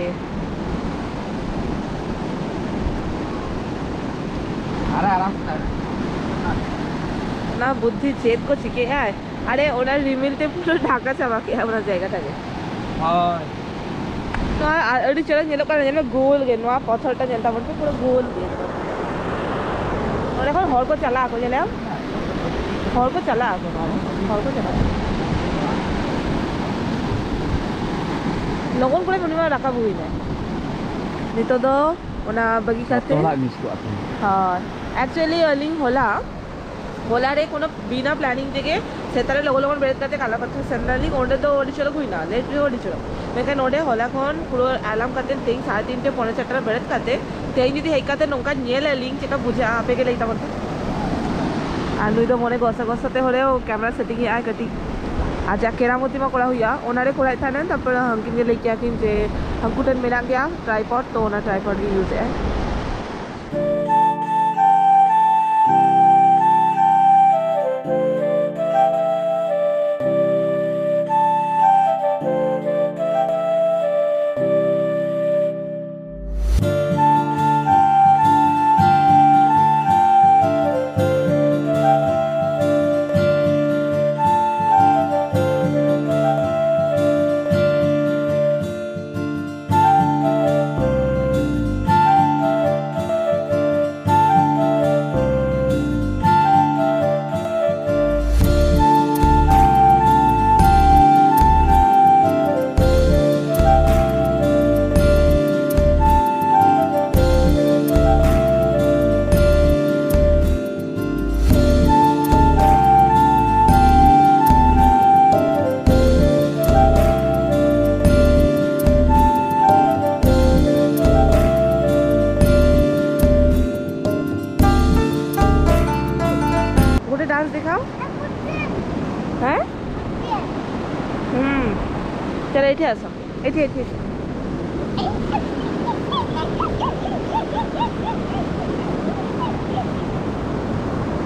ᱟᱨᱮ ᱟᱨᱟᱢ ᱥᱮ ᱛᱟᱦᱮᱱᱟ᱾ ᱚᱱᱟ ᱵᱩᱫᱽᱫᱷᱤ ᱪᱮᱫ ᱠᱚ ᱪᱤᱠᱟᱹᱭᱟᱭ? ᱟᱨᱮ, ᱚᱱᱟ ᱨᱤᱢᱤᱞ ᱛᱮ ᱯᱩᱨᱟᱹ ᱰᱷᱟᱠᱟ ᱪᱟᱵᱟ ᱠᱮᱜᱼᱟ ᱚᱱᱟ ᱡᱟᱭᱜᱟ ᱴᱟᱜ ᱜᱮ᱾ ᱦᱳᱭ᱾ ᱱᱚᱣᱟ ᱟ-, ᱟᱹᱰᱤ ᱪᱮᱦᱨᱟ ᱧᱮᱞᱚᱜ ᱠᱟᱱᱟ, ᱧᱮᱞ ᱢᱮ, ᱜᱳᱞ ᱜᱮ᱾ ᱱᱚᱣᱟ ᱯᱟᱛᱷᱚᱨ ᱴᱟ ᱧᱮᱞ ᱛᱟᱵᱚᱱ ᱯᱮ, ᱯᱩᱨᱟᱹ ᱜᱳᱞ ᱜᱮ᱾ ᱱᱚᱰᱮ ᱠᱷᱚᱱ ᱦᱚᱲ ᱠᱚ ᱪᱟᱞᱟᱜ ᱟᱠᱚ, ᱧᱮᱞᱮᱢ? ᱦᱚᱲ ᱠᱚ ᱪᱟᱞᱟᱜ ᱟᱠᱚ ᱱᱚᱣᱟ ᱨᱮ᱾ ᱦᱚᱲ ᱠᱚ ᱪᱟᱞᱟᱜ ᱟᱠᱚ᱾ ᱞᱚᱜᱚᱱ ᱠᱚᱨᱮ ᱩᱱᱤ ᱢᱟ ᱨᱟᱠᱟᱵ ᱦᱩᱭ ᱮᱱᱟ᱾ ᱱᱤᱛᱚᱜ ᱫᱚ ᱚᱱᱟ ᱵᱟᱹᱜᱤ ᱠᱟᱛᱮ ᱛᱚᱞᱟ ᱢᱤᱥ ᱠᱚᱜᱼᱟ ᱛᱚ᱾ ᱦᱳᱭ᱾ Actually, ᱟᱹᱞᱤᱧ ᱦᱚᱞᱟ, ᱦᱚᱞᱟ ᱨᱮ ᱠᱳᱱᱳ ᱵᱤᱱᱟ planning ᱛᱮᱜᱮ ᱥᱮᱛᱟᱜ ᱨᱮ ᱞᱚᱜᱚᱱ ᱞᱚᱜᱚᱱ ᱵᱮᱨᱮᱫ ᱠᱟᱛᱮ ᱠᱟᱞᱟᱯᱟᱛᱷᱚᱨ ᱥᱮᱱ ᱱᱟᱞᱤᱧ᱾ ᱚᱸᱰᱮ ᱫᱚ ᱟᱹᱰᱤ ᱪᱚᱨᱚᱠ ᱦᱩᱭᱱᱟ, late ᱨᱮᱦᱚᱸ ᱟᱹᱰᱤ ᱪᱚᱨᱚᱠ᱾ ᱢᱮᱱᱠᱷᱟᱱ ᱱᱚᱸᱰᱮ ᱦᱚᱞᱟ ᱠᱷᱚᱱ ᱯᱩᱨᱟᱹ alarm ᱠᱟᱛᱮ ᱛᱮᱦᱮᱧ ᱥᱟᱲᱮ ᱛᱤᱱᱴᱮ, ᱯᱚᱱᱮ ᱪᱟᱨᱴᱟ ᱨᱮ ᱵᱮᱨᱮᱫ ᱠᱟᱛᱮ ᱛᱮᱦᱮᱧ ᱡᱩᱫᱤ ᱦᱮᱡ ᱠᱟᱛᱮ ᱱᱚᱝᱠᱟ ᱧᱮᱞ ᱟᱹᱞᱤᱧ, ᱪᱮᱫᱠᱟ ᱵᱩᱡᱷᱟᱹᱜᱼᱟ? ᱟᱯᱮ ᱜᱮ ᱞᱟᱹᱭ ᱛᱟᱵᱚᱱ ᱯᱮ᱾ ᱟᱨ ᱱᱩᱭ ᱫᱚ ᱢᱚᱱᱮ ᱜᱚᱥᱟ ᱜᱚᱥᱟ ᱛᱮ ᱦᱚᱲᱮ camera setting ᱮᱫ ᱟᱭ ᱠᱟᱹᱴᱤᱡ᱾ ᱟᱡᱟᱜ ᱠᱮᱨᱟᱢᱚᱛᱤ ᱢᱟ ᱠᱚᱨᱟᱣ ᱦᱩᱭᱩᱜᱼᱟ, ᱚᱱᱟ ᱨᱮ ᱠᱚᱨᱟᱣᱮᱫ ᱛᱟᱦᱮᱱᱟ᱾ ᱛᱟᱨᱯᱚᱨ ᱦᱟᱱᱠᱤᱱ ᱜᱮ ᱞᱟᱹᱭ ᱠᱮᱭᱟ ᱠᱤᱱ ᱡᱮ ᱦᱟᱹᱱᱠᱩ ᱴᱷᱮᱱ ᱢᱮᱱᱟᱜ ᱜᱮᱭᱟ tripod, ᱛᱚ ᱚᱱᱟ tripod ᱜᱮ use ᱮᱫ ᱟᱭ᱾ ଗୋଟେ ଡାନ୍ସ ଦେଖାଅ। ହେ? ହୁଁ। ଚାଲ, ଏଠି ଆସ। ଏଠି, ଏଠି।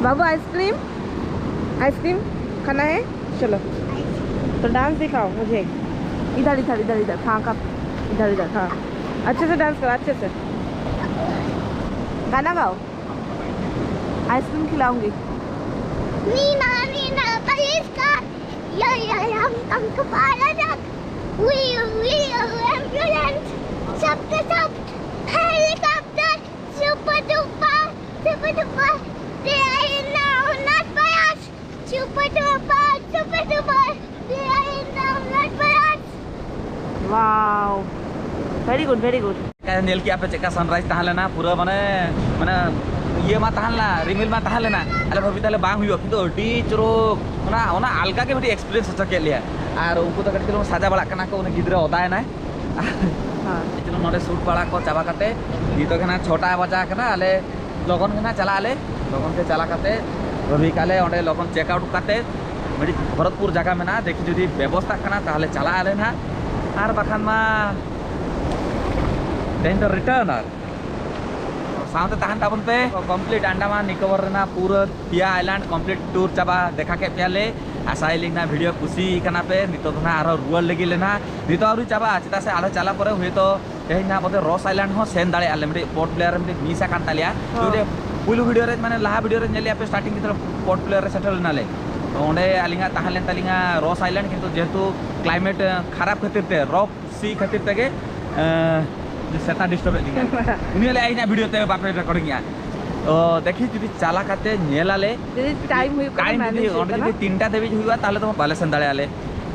ବାବୁ, ଆଇସ୍କ୍ରିମ୍? आइसक्रीम खाना है? चलो। तो डांस दिखाओ मुझे। इधर, इधर, इधर, इधर। हाँ, कब? इधर, इधर, हाँ। अच्छे से डांस करो, अच्छे से। गाना गाओ। आइसक्रीम खिलाऊंगी। मीना, मीना, पलीस का, या, या, या, हम तुमको पाया जात। We, we, ambulance, सबके सब, helicopter, super duper, super duper, they are now not biased। Super duper, super duper. We are in the North Parade. Wow. Very good, very good. ᱧᱮᱞ ᱠᱮᱜᱼᱟ ᱯᱮ ᱪᱮᱫᱠᱟ sunrise ᱛᱟᱦᱮᱸ ᱞᱮᱱᱟ, ᱯᱩᱨᱟᱹ ᱢᱟᱱᱮ, ᱢᱟᱱᱮ ᱤᱭᱟᱹ ᱢᱟ ᱛᱟᱦᱮᱸ ᱞᱮᱱᱟ, ᱨᱤᱢᱤᱞ ᱢᱟ ᱛᱟᱦᱮᱸ ᱞᱮᱱᱟ, ᱟᱞᱮ ᱵᱷᱟᱵᱤ ᱛᱟᱦᱞᱮ ᱵᱟᱝ ᱦᱩᱭᱩᱜᱼᱟ, ᱠᱤᱱᱛᱩ ᱟᱹᱰᱤ ᱪᱚᱨᱚᱠ, ᱚᱱᱟ, ᱚᱱᱟ ᱟᱞᱜᱟ ᱜᱮ ᱢᱤᱫᱴᱤᱡ experience ᱦᱚᱪᱚ ᱠᱮᱫ ᱞᱮᱭᱟ᱾ ᱟᱨ ᱩᱱᱠᱩ ᱫᱚ ᱠᱟᱹᱴᱤᱡ ᱪᱩᱞᱩᱝ ᱥᱟᱡᱟ ᱵᱟᱲᱟᱜ ᱠᱟᱱᱟ ᱠᱚ, ᱩᱱᱤ ᱜᱤᱫᱽᱨᱟᱹ ᱚᱫᱟᱭᱮᱱᱟᱭ᱾ ᱦᱮᱸ᱾ ᱠᱟᱹᱴᱤᱡ ᱪᱩᱞᱩᱝ ᱱᱚᱰᱮ shoot ᱵᱟᱲᱟ ᱠᱚ ᱪᱟᱵᱟ ᱠᱟᱛᱮ ᱱᱤᱛᱚᱜ ᱜᱮ ᱱᱟᱜ ᱪᱷᱚᱴᱟ ᱵᱟᱡᱟ ᱠᱟᱱᱟ, ᱟᱞᱮ ᱞᱚᱜᱚᱱ ᱜᱮ ᱱᱟᱜ ᱪᱟᱞᱟᱜ ᱟᱞᱮ, ᱞᱚᱜᱚᱱ ᱜᱮ ᱪᱟᱞᱟᱣ ᱠᱟᱛᱮ ᱵᱷᱟᱵᱤ ᱠᱟᱜ ᱞᱮ ᱚᱸᱰᱮ ᱞᱚᱜᱚᱱ check out ᱠᱟᱛᱮ ᱢᱤᱫᱴᱤᱡ ᱵᱷᱚᱨᱚᱛᱯᱩᱨ ᱡᱟᱭᱜᱟ ᱢᱮᱱᱟᱜᱼᱟ, ᱫᱮᱠᱷᱤ ᱡᱩᱫᱤ ᱵᱮᱵᱚᱥᱛᱷᱟᱜ ᱠᱟᱱᱟ ᱛᱟᱦᱞᱮ ᱪᱟᱞᱟᱜ ᱟᱞᱮ ᱱᱟᱜ, ᱟᱨ ᱵᱟᱠᱷᱟᱱ ᱢᱟ ᱛᱮᱦᱮᱧ ᱫᱚ return᱾ ᱟᱨ ᱥᱟᱶᱛᱮ ᱛᱟᱦᱮᱱ ᱛᱟᱵᱚᱱ ᱯᱮ᱾ Complete ᱟᱱᱰᱟᱢᱟᱱ ᱱᱤᱠᱳᱵᱚᱨ ᱨᱮᱱᱟᱜ ᱯᱩᱨᱟᱹ ᱯᱮᱭᱟ island complete tour ᱪᱟᱵᱟ ᱫᱮᱠᱷᱟ ᱠᱮᱫ ᱯᱮᱭᱟᱞᱮ᱾ ᱟᱥᱟᱭᱟᱞᱤᱧ ᱱᱟᱜ video ᱠᱩᱥᱤ ᱠᱟᱱᱟ ᱯᱮ᱾ ᱱᱤᱛᱚᱜ ᱫᱚ ᱱᱟᱜ ᱟᱨᱦᱚᱸ ᱨᱩᱣᱟᱹᱲ ᱞᱟᱹᱜᱤᱫ ᱞᱮ ᱱᱟᱜ᱾ ᱱᱤᱛᱚᱜ ᱟᱹᱣᱨᱤ ᱪᱟᱵᱟᱜᱼᱟ, ᱪᱮᱫᱟᱜ ᱥᱮ ᱟᱞᱮ ᱪᱟᱞᱟᱜ ᱯᱚᱨᱮ ᱦᱚᱭᱛᱳ ᱛᱮᱦᱮᱧ ᱱᱟᱜ ᱵᱚᱞᱛᱮ Ross Island ᱦᱚᱸ ᱥᱮᱱ ᱫᱟᱲᱮᱭᱟᱜᱼᱟ ᱞᱮ, ᱢᱤᱫᱴᱤᱡ Port Blair ᱨᱮ ᱢᱤᱫᱴᱤᱡ miss ᱟᱠᱟᱱ ᱛᱟᱞᱮᱭᱟ᱾ ᱦᱚᱸ᱾ ᱛᱚ ᱯᱩᱭᱞᱩ video ᱨᱮ, ᱢᱟᱱᱮ ᱞᱟᱦᱟ video ᱨᱮ ᱧᱮᱞ ᱞᱮᱜᱼᱟ ᱯᱮ, starting ᱠᱷᱮᱛᱨᱮ Port Blair ᱨᱮ ᱥᱮᱴᱮᱨ ᱞᱮᱱᱟᱞᱮ᱾ ᱛᱚ ᱚᱸᱰᱮ ᱟᱹᱞᱤᱧᱟᱜ ᱛᱟᱦᱮᱸ ᱞᱮᱱ ᱛᱟᱹᱞᱤᱧᱟ Ross Island, ᱠᱤᱱᱛᱩ ᱡᱮᱦᱮᱛᱩ climate ᱠᱷᱟᱨᱟᱯ ᱠᱷᱟᱹᱛᱤᱨ ᱛᱮ, rough sea ᱠᱷᱟᱹᱛᱤᱨ ᱛᱮᱜᱮ, ᱮᱸ, ᱥᱮᱛᱟ disturb ᱮᱫ ᱞᱤᱧᱟ᱾ ᱩᱱᱤ ᱞᱟᱹᱭᱟ ᱤᱧᱟᱹᱜ video ᱛᱮ ᱵᱟᱯᱮ recording ᱮᱜᱼᱟ᱾ ᱛᱚ ᱫᱮᱠᱷᱤ ᱡᱩᱫᱤ ᱪᱟᱞᱟ ᱠᱟᱛᱮ ᱧᱮᱞᱟᱞᱮ, ᱡᱩᱫᱤ time ᱦᱩᱭᱩᱜ ᱠᱟᱱᱟ, time ᱡᱩᱫᱤ manage ᱦᱩᱭᱩᱜ ᱚᱸᱰᱮ ᱠᱟᱱᱟ᱾ ᱡᱩᱫᱤ ᱛᱤᱱᱴᱟ ᱫᱷᱟᱹᱵᱤᱡ ᱦᱩᱭᱩᱜᱼᱟ, ᱛᱟᱦᱞᱮ ᱫᱚ ᱵᱟᱞᱮ ᱥᱮᱱ ᱫᱟᱲᱮᱭᱟᱜᱼᱟ ᱞᱮ᱾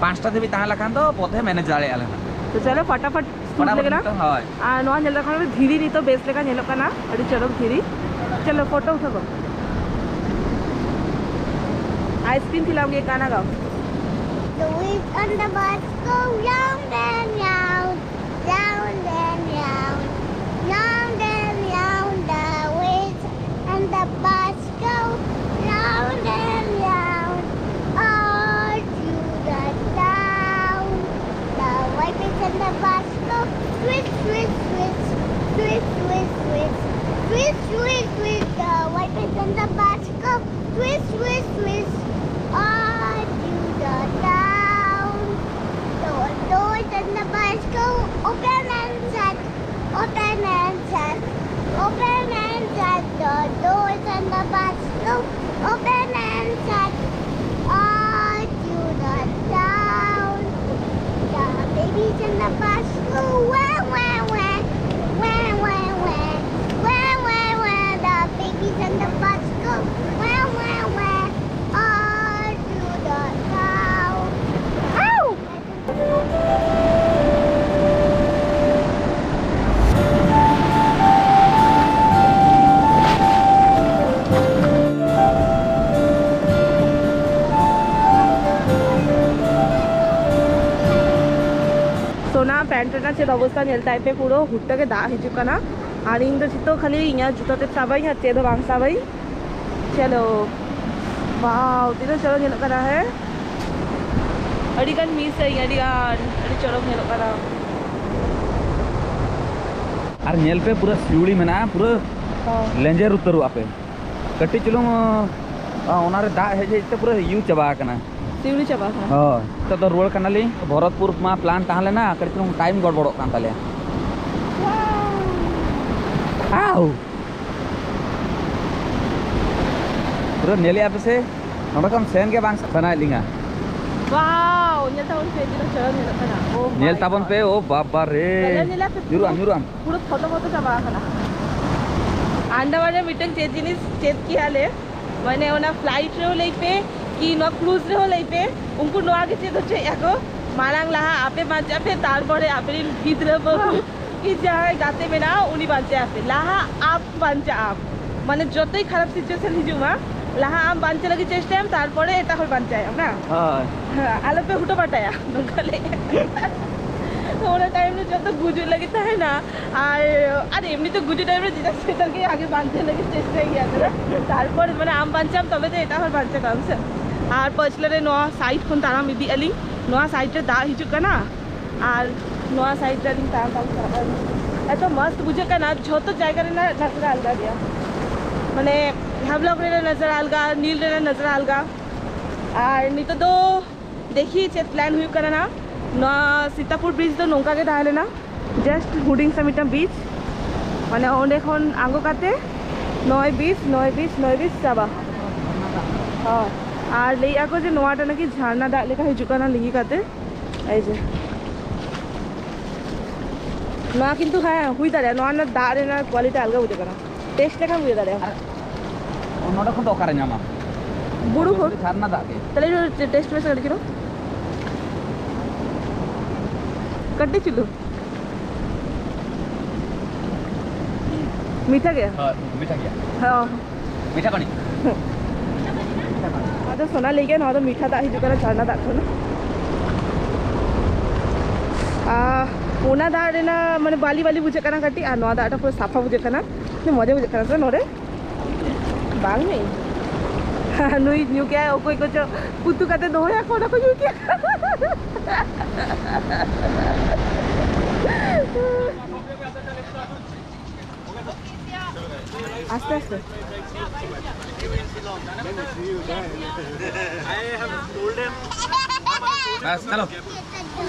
ᱯᱟᱸᱪᱴᱟ ᱫᱷᱟᱹᱵᱤᱡ ᱛᱟᱦᱮᱸ ᱞᱮᱠᱷᱟᱱ ᱫᱚ ᱵᱚᱫᱷᱮ manage ᱫᱟᱲᱮᱭᱟᱜᱼᱟ ᱞᱮ ᱱᱟᱜ᱾ ᱛᱚ ᱪᱚᱞᱚ ᱯᱷᱟᱴᱟᱯᱷᱟᱴ shoot ᱯᱷᱟᱴᱟᱯᱷᱟᱴ ᱞᱮᱜᱮ ᱱᱟᱜ᱾ ᱱᱤᱛᱚᱜ, ᱦᱳᱭ᱾ ᱟᱨ ᱱᱚᱣᱟ ᱧᱮᱞ ᱞᱮᱠᱷᱟᱱ ᱫᱷᱤᱨᱤ ᱱᱤᱛᱚᱜ ᱵᱮᱥ ᱞᱮᱠᱟ ᱧᱮᱞᱚᱜ ᱠᱟᱱᱟ, ᱟᱹᱰᱤ ᱪᱚᱨᱚᱠ ᱫᱷᱤᱨᱤ᱾ ᱪᱚᱞᱚ photo ᱩᱴᱷᱟᱹᱣ ᱠᱚ᱾ Ice cream खिलाऊंगी, गाना गाओ। The wheels on the bus go round and round, round and round, round and round. The wheels on the bus go round and round, all through the town. The white wheels on the bus go swish, swish, swish, swish, swish, swish, swish, swish, swish. The white wheels on the bus go swish, swish, swish, all through the town. The doors on the bus go open and shut, open and shut, open and shut. The doors on the bus go open and shut, all through the town. The babies in the bus go wah, wah, wah, wah, wah, wah, wah, wah, wah. The babies in the bus go wah, wah, wah, all ᱪᱮᱫ ᱚᱵᱚᱥᱛᱟ ᱧᱮᱞ ᱛᱟᱭ ᱯᱮ, ᱯᱩᱨᱟᱹ ᱦᱩᱴ ᱛᱮᱜᱮ ᱫᱟᱜ ᱦᱤᱡᱩᱜ ᱠᱟᱱᱟ᱾ ᱟᱨ ᱤᱧ ᱫᱚ ᱡᱷᱚᱛᱚ ᱠᱷᱟᱹᱞᱤ ᱤᱧᱟᱹᱜ ᱡᱩᱛᱟᱹ ᱛᱮᱫ ᱥᱟᱵᱟᱹᱧ ᱟᱨ ᱪᱮᱫ ᱦᱚᱸ ᱵᱟᱝ ᱥᱟᱵᱟᱹᱧ᱾ ᱪᱚᱞᱚ, wow, ᱛᱤᱱᱟᱹᱜ ᱪᱚᱨᱚᱠ ᱧᱮᱞᱚᱜ ᱠᱟᱱᱟ᱾ ᱦᱮᱸ, ᱟᱹᱰᱤ ᱜᱟᱱ ᱢᱤᱥ ᱟᱹᱧ, ᱟᱹᱰᱤ ᱜᱟᱱ, ᱟᱹᱰᱤ ᱪᱚᱨᱚᱠ ᱧᱮᱞᱚᱜ ᱠᱟᱱᱟ᱾ ᱟᱨ ᱧᱮᱞ ᱯᱮ, ᱯᱩᱨᱟᱹ ᱥᱤᱣᱲᱤ ᱢᱮᱱᱟᱜᱼᱟ, ᱯᱩᱨᱟᱹ ᱦᱚᱸ᱾ ᱞᱮᱸᱡᱮᱨ ᱩᱛᱟᱹᱨᱚᱜᱼᱟ ᱯᱮ᱾ ᱠᱟᱹᱴᱤᱡ ᱪᱩᱞᱩᱝ, ᱚ, ᱚᱱᱟᱨᱮ ᱫᱟᱜ ᱦᱮᱡ ᱦᱮᱡ ᱛᱮ ᱯᱩᱨᱟᱹ ᱤᱭᱩ ᱪᱟᱵᱟ ᱟᱠᱟᱱᱟ᱾ ᱥᱤᱣᱲᱤ ᱪᱟᱵᱟ ᱟᱠᱟᱱᱟ᱾ ᱦᱳᱭ, ᱱᱤᱛᱚᱜ ᱫᱚ ᱨᱩᱣᱟᱹᱲ ᱠᱟᱱᱟᱞᱤᱧ᱾ ᱵᱷᱚᱨᱚᱛᱯᱩᱨ ᱢᱟ ᱯᱞᱟᱱ ᱛᱟᱦᱮᱸ ᱞᱮᱱᱟ, ᱠᱟᱹᱴᱤᱡ ᱪᱩᱞᱩᱝ ᱴᱟᱭᱤᱢ ᱜᱚᱲᱵᱚᱲᱚᱜ ᱠᱟᱱ ᱛᱟᱞᱮᱭᱟ᱾ ᱟᱣ! ᱯᱩᱨᱟᱹ ᱧᱮᱞᱮᱜᱼᱟ ᱯᱮ ᱥᱮ, ᱱᱚᱸᱰᱮ ᱠᱷᱚᱱ ᱥᱮᱱ ᱜᱮ ᱵᱟᱝ ᱥᱟᱱᱟᱭᱮᱫ ᱞᱤᱧᱟ᱾ ᱣᱟᱣ! ᱧᱮᱞ ᱛᱟᱵᱚᱱ ᱯᱮ, ᱛᱤᱱᱟᱹᱜ ᱪᱚᱨᱚᱠ ᱧᱮᱞᱚᱜ ᱠᱟᱱᱟ᱾ Oh my ᱧᱮᱞ ᱛᱟᱵᱚᱱ God᱾ ᱯᱮ, ᱳ ᱵᱟᱵᱟ ᱨᱮ᱾ ᱧᱮᱞ, ᱧᱮᱞ ᱯᱮ, ᱧᱩᱨᱩᱜ ᱟᱢ, ᱯᱩᱨᱟᱹ ᱧᱩᱨᱩᱜ ᱟᱢ᱾ ᱯᱩᱨᱟᱹ ᱛᱷᱚᱛᱚ ᱢᱚᱛᱚ ᱪᱟᱵᱟ ᱟᱠᱟᱱᱟ᱾ ᱟᱱᱰᱟᱢᱟᱱ ᱨᱮ ᱢᱤᱫᱴᱟᱝ ᱪᱮᱫ ᱡᱤᱱᱤᱥ ᱪᱮᱫ ᱠᱮᱜᱼᱟ ᱞᱮ, ᱢᱟᱱᱮ ᱚᱱᱟ ᱯᱷᱞᱟᱭᱤᱴ ᱨᱮᱦᱚᱸ ᱞᱟᱹᱭ ᱯᱮ, ᱠᱤ ᱱᱚᱣᱟ ᱠᱨᱩᱡᱽ ᱨᱮᱦᱚᱸ ᱞᱟᱹᱭ ᱯᱮ, ᱩᱱᱠᱩ ᱱᱚᱣᱟ ᱜᱮ ᱪᱮᱫ ᱦᱚᱪᱚᱭᱮᱫᱼᱟ ᱠᱚ, ᱢᱟᱲᱟᱝ ᱞᱟᱦᱟ ᱟᱯᱮ ᱵᱟᱧᱪᱟᱜ ᱯᱮ, ᱛᱟᱨᱯᱚᱨᱮ ᱟᱯᱮᱨᱮᱱ ᱜᱤᱫᱽᱨᱟᱹ ᱵᱟᱹᱦᱩ ᱠᱤ ᱡᱟᱦᱟᱸᱭ ᱜᱟᱛᱮ ᱢᱮᱱᱟᱜᱼᱟ ᱩᱱᱤ ᱵᱟᱧᱪᱟᱜ ᱟᱯᱮ᱾ ᱞᱟᱦᱟ ᱟᱯ ᱵᱟᱧᱪᱟᱜ ᱟᱢ, ᱢᱟᱱᱮ ᱡᱚᱛᱚᱭ ᱠᱷᱟᱨᱟᱯ ᱥᱤᱪᱩᱭᱮᱥᱚᱱ ᱦᱤᱡᱩᱜ ᱢᱟ, ᱞᱟᱦᱟ ᱟᱢ ᱵᱟᱧᱪᱟᱜ ᱞᱟᱹᱜᱤᱫ ᱪᱮᱥᱴᱟᱭᱟᱢ, ᱛᱟᱨᱯᱚᱨᱮ ᱮᱴᱟᱜ ᱦᱚᱲ ᱵᱟᱧᱪᱟᱭᱟ, ᱵᱟᱝ? ᱦᱳᱭ᱾ ᱦᱮᱸ, ᱟᱞᱚᱯᱮ ᱦᱩᱴᱟᱹ ᱯᱟᱴᱟᱭᱟ ᱱᱚᱝᱠᱟ ᱞᱮ᱾ ᱛᱚ ᱚᱱᱟ ᱴᱟᱭᱤᱢ ᱨᱮ ᱡᱚᱛᱚ ᱜᱩᱡᱩᱜ ᱞᱟᱹᱜᱤᱫ ᱛᱟᱦᱮᱱᱟ, ᱟᱨ, ᱟᱨ ᱮᱢᱱᱤ ᱛᱚ ᱜᱩᱡᱩᱜ ᱴᱟᱭᱤᱢ ᱨᱮ ᱡᱮᱴᱟ ᱥᱮᱴᱟ ᱜᱮ ᱟᱜᱮ ᱵᱟᱧᱪᱟᱣ ᱞᱟᱹᱜᱤᱫ ᱪᱮᱥᱴᱟᱭ ᱜᱮᱭᱟ ᱠᱚ᱾ ᱛᱟᱨᱯᱚᱨ ᱢᱟᱱᱮ ᱟᱢ ᱵᱟᱧᱪᱟᱣ ᱛᱚᱵᱮ ᱛᱚ ᱮᱴᱟᱜ ᱦᱚᱲ ᱵᱟᱧᱪᱟᱣ ᱠᱚᱣᱟ, ᱥᱮ? ᱟᱨ ᱯᱟᱹᱪᱷᱞᱟᱹ ᱨᱮ ᱱᱚᱣᱟ ᱥᱟᱭᱤᱰ ᱠᱷᱚᱱ ᱛᱟᱲᱟᱢ ᱤᱫᱤᱜ ᱟᱹᱞᱤᱧ, ᱱᱚᱣᱟ ᱥᱟᱭᱤᱰ ᱨᱮ ᱫᱟᱜ ᱦᱤᱡᱩᱜ ᱠᱟᱱᱟ, ᱟᱨ ᱱᱚᱣᱟ ᱥᱟᱭᱤᱰ ᱨᱮ ᱟᱹᱞᱤᱧ ᱛᱟᱲᱟᱢ ᱛᱟᱲᱟᱢ ᱪᱟᱞᱟᱜ ᱠᱟᱱᱟ᱾ ᱮᱛᱚ ᱢᱚᱥᱛ ᱵᱩᱡᱷᱟᱹᱜ ᱠᱟᱱᱟ, ᱡᱷᱚᱛᱚ ᱡᱟᱭᱜᱟ ᱨᱮᱱᱟᱜ ᱱᱟᱡᱟᱨᱟ ᱟᱞᱜᱟ ᱜᱮᱭᱟ, ᱢᱟᱱᱮ ᱦᱮᱵᱞᱚᱠ ᱨᱮᱱᱟᱜ ᱱᱟᱡᱟᱨᱟ ᱟᱞᱜᱟ, ᱱᱤᱞ ᱨᱮᱱᱟᱜ ᱱᱟᱡᱟᱨᱟ ᱟᱞᱜᱟ᱾ ᱟᱨ ᱱᱤᱛᱚᱜ ᱫᱚ ᱫᱮᱠᱷᱤ ᱪᱮᱫ ᱯᱞᱟᱱ ᱦᱩᱭᱩᱜ ᱠᱟᱱᱟ ᱱᱟ᱾ ᱱᱚᱣᱟ ᱥᱤᱛᱟᱯᱩᱨ ᱵᱨᱤᱡᱽ ᱫᱚ ᱱᱚᱝᱠᱟ ᱜᱮ ᱛᱟᱦᱮᱸ ᱞᱮᱱᱟ, ᱡᱟᱥᱴ ᱦᱩᱰᱤᱧ ᱥᱟ ᱢᱤᱫᱴᱟᱝ ᱵᱨᱤᱡᱽ, ᱢᱟᱱᱮ ᱚᱸᱰᱮ ᱠᱷᱚᱱ ᱟᱬᱜᱚ ᱠᱟᱛᱮ ᱱᱚᱭ ᱵᱨᱤᱡᱽ, ᱱᱚᱭ ᱵᱨᱤᱡᱽ, ᱱᱚᱭ ᱵᱨᱤᱡᱽ ᱪᱟᱵᱟ᱾ ᱦᱳᱭ᱾ ᱟᱨ ᱞᱟᱹᱭᱮᱫᱼᱟ ᱠᱚ ᱡᱮ ᱱᱚᱣᱟᱴᱟᱜ ᱱᱟᱠᱤ ᱡᱷᱟᱨᱱᱟ ᱫᱟᱜ ᱞᱮᱠᱟ ᱦᱤᱡᱩᱜ ᱠᱟᱱᱟ ᱞᱤᱸᱜᱤ ᱠᱟᱛᱮ, ᱮᱭ ᱡᱮ᱾ ᱱᱚᱣᱟ ᱠᱤᱱᱛᱩ, ᱦᱮᱸ, ᱦᱩᱭ ᱫᱟᱲᱮᱭᱟᱜᱼᱟ, ᱱᱚᱣᱟ ᱨᱮᱱᱟᱜ ᱫᱟᱜ ᱨᱮᱱᱟᱜ ᱠᱚᱣᱟᱞᱤᱴᱤ ᱟᱞᱜᱟ ᱵᱩᱡᱷᱟᱹᱜ ᱠᱟᱱᱟ, ᱴᱮᱥᱴ ᱞᱮᱠᱷᱟᱱ ᱵᱩᱡᱷᱟᱹᱣ ᱫᱟᱲᱮᱭᱟᱜᱼᱟ᱾ ᱟᱨ ᱱᱚᱰᱮ ᱠᱷᱚᱱ ᱫᱚ ᱚᱠᱟᱨᱮ ᱧᱟᱢᱟ? ᱵᱩᱨᱩ ᱠᱷᱚᱱ᱾ ᱡᱷᱟᱨᱱᱟ ᱫᱟᱜ ᱜᱮ᱾ ᱛᱟᱦᱞᱮ ᱴᱮᱥᱴ ᱢᱮᱥᱮ ᱠᱟᱹᱴᱤᱡ ᱪᱩᱞᱩᱝ᱾ ᱠᱟᱹᱴᱤᱡ ᱪᱩᱞᱩᱝ᱾ ᱢᱤᱴᱷᱟ ᱜᱮᱭᱟ? ᱦᱳᱭ, ᱢᱤᱴᱷᱟ ᱜᱮᱭᱟ᱾ ᱦᱚᱸ᱾ ᱢᱤᱴᱷᱟ ᱯᱟᱱᱤ᱾ ᱟᱫᱚ ᱥᱳᱱᱟ ᱞᱟᱹᱭ ᱜᱮᱭᱟ, ᱱᱚᱣᱟ ᱫᱚ ᱢᱤᱴᱷᱟ ᱫᱟᱜ ᱦᱤᱡᱩᱜ ᱠᱟᱱᱟ ᱡᱷᱟᱨᱱᱟ ᱫᱟᱜ ᱠᱷᱚᱱ᱾ ᱟᱦ, ᱚᱱᱟ ᱫᱟᱜ ᱨᱮᱱᱟᱜ ᱢᱟᱱᱮ ᱵᱟᱞᱤ ᱵᱟᱞᱤ ᱵᱩᱡᱷᱟᱹᱜ ᱠᱟᱱᱟ ᱠᱟᱹᱴᱤᱡ, ᱟᱨ ᱱᱚᱣᱟ ᱫᱟᱜ ᱴᱟ ᱯᱩᱨᱟᱹ ᱥᱟᱯᱷᱟ ᱵᱩᱡᱷᱟᱹᱜ ᱠᱟᱱᱟ᱾ ᱢᱚᱡᱟ ᱵᱩᱡᱷᱟᱹᱜ ᱠᱟᱱᱟ ᱥᱮ ᱱᱚᱰᱮ? ᱵᱟᱝ ᱢᱤ? ᱱᱩᱭ ᱧᱩ ᱠᱮᱜᱼᱟᱭ, ᱚᱠᱚᱭ ᱠᱚᱪᱚ ᱩᱛᱩ ᱠᱟᱛᱮ ᱫᱚᱦᱚᱭᱟᱠᱚ, ᱚᱱᱟ ᱠᱚ ᱧᱩ ᱠᱮᱜᱼᱟ᱾ ᱟᱥᱛᱮ ᱟᱥᱛᱮ᱾ ᱵᱟᱥ, ᱪᱟᱞᱟᱣ᱾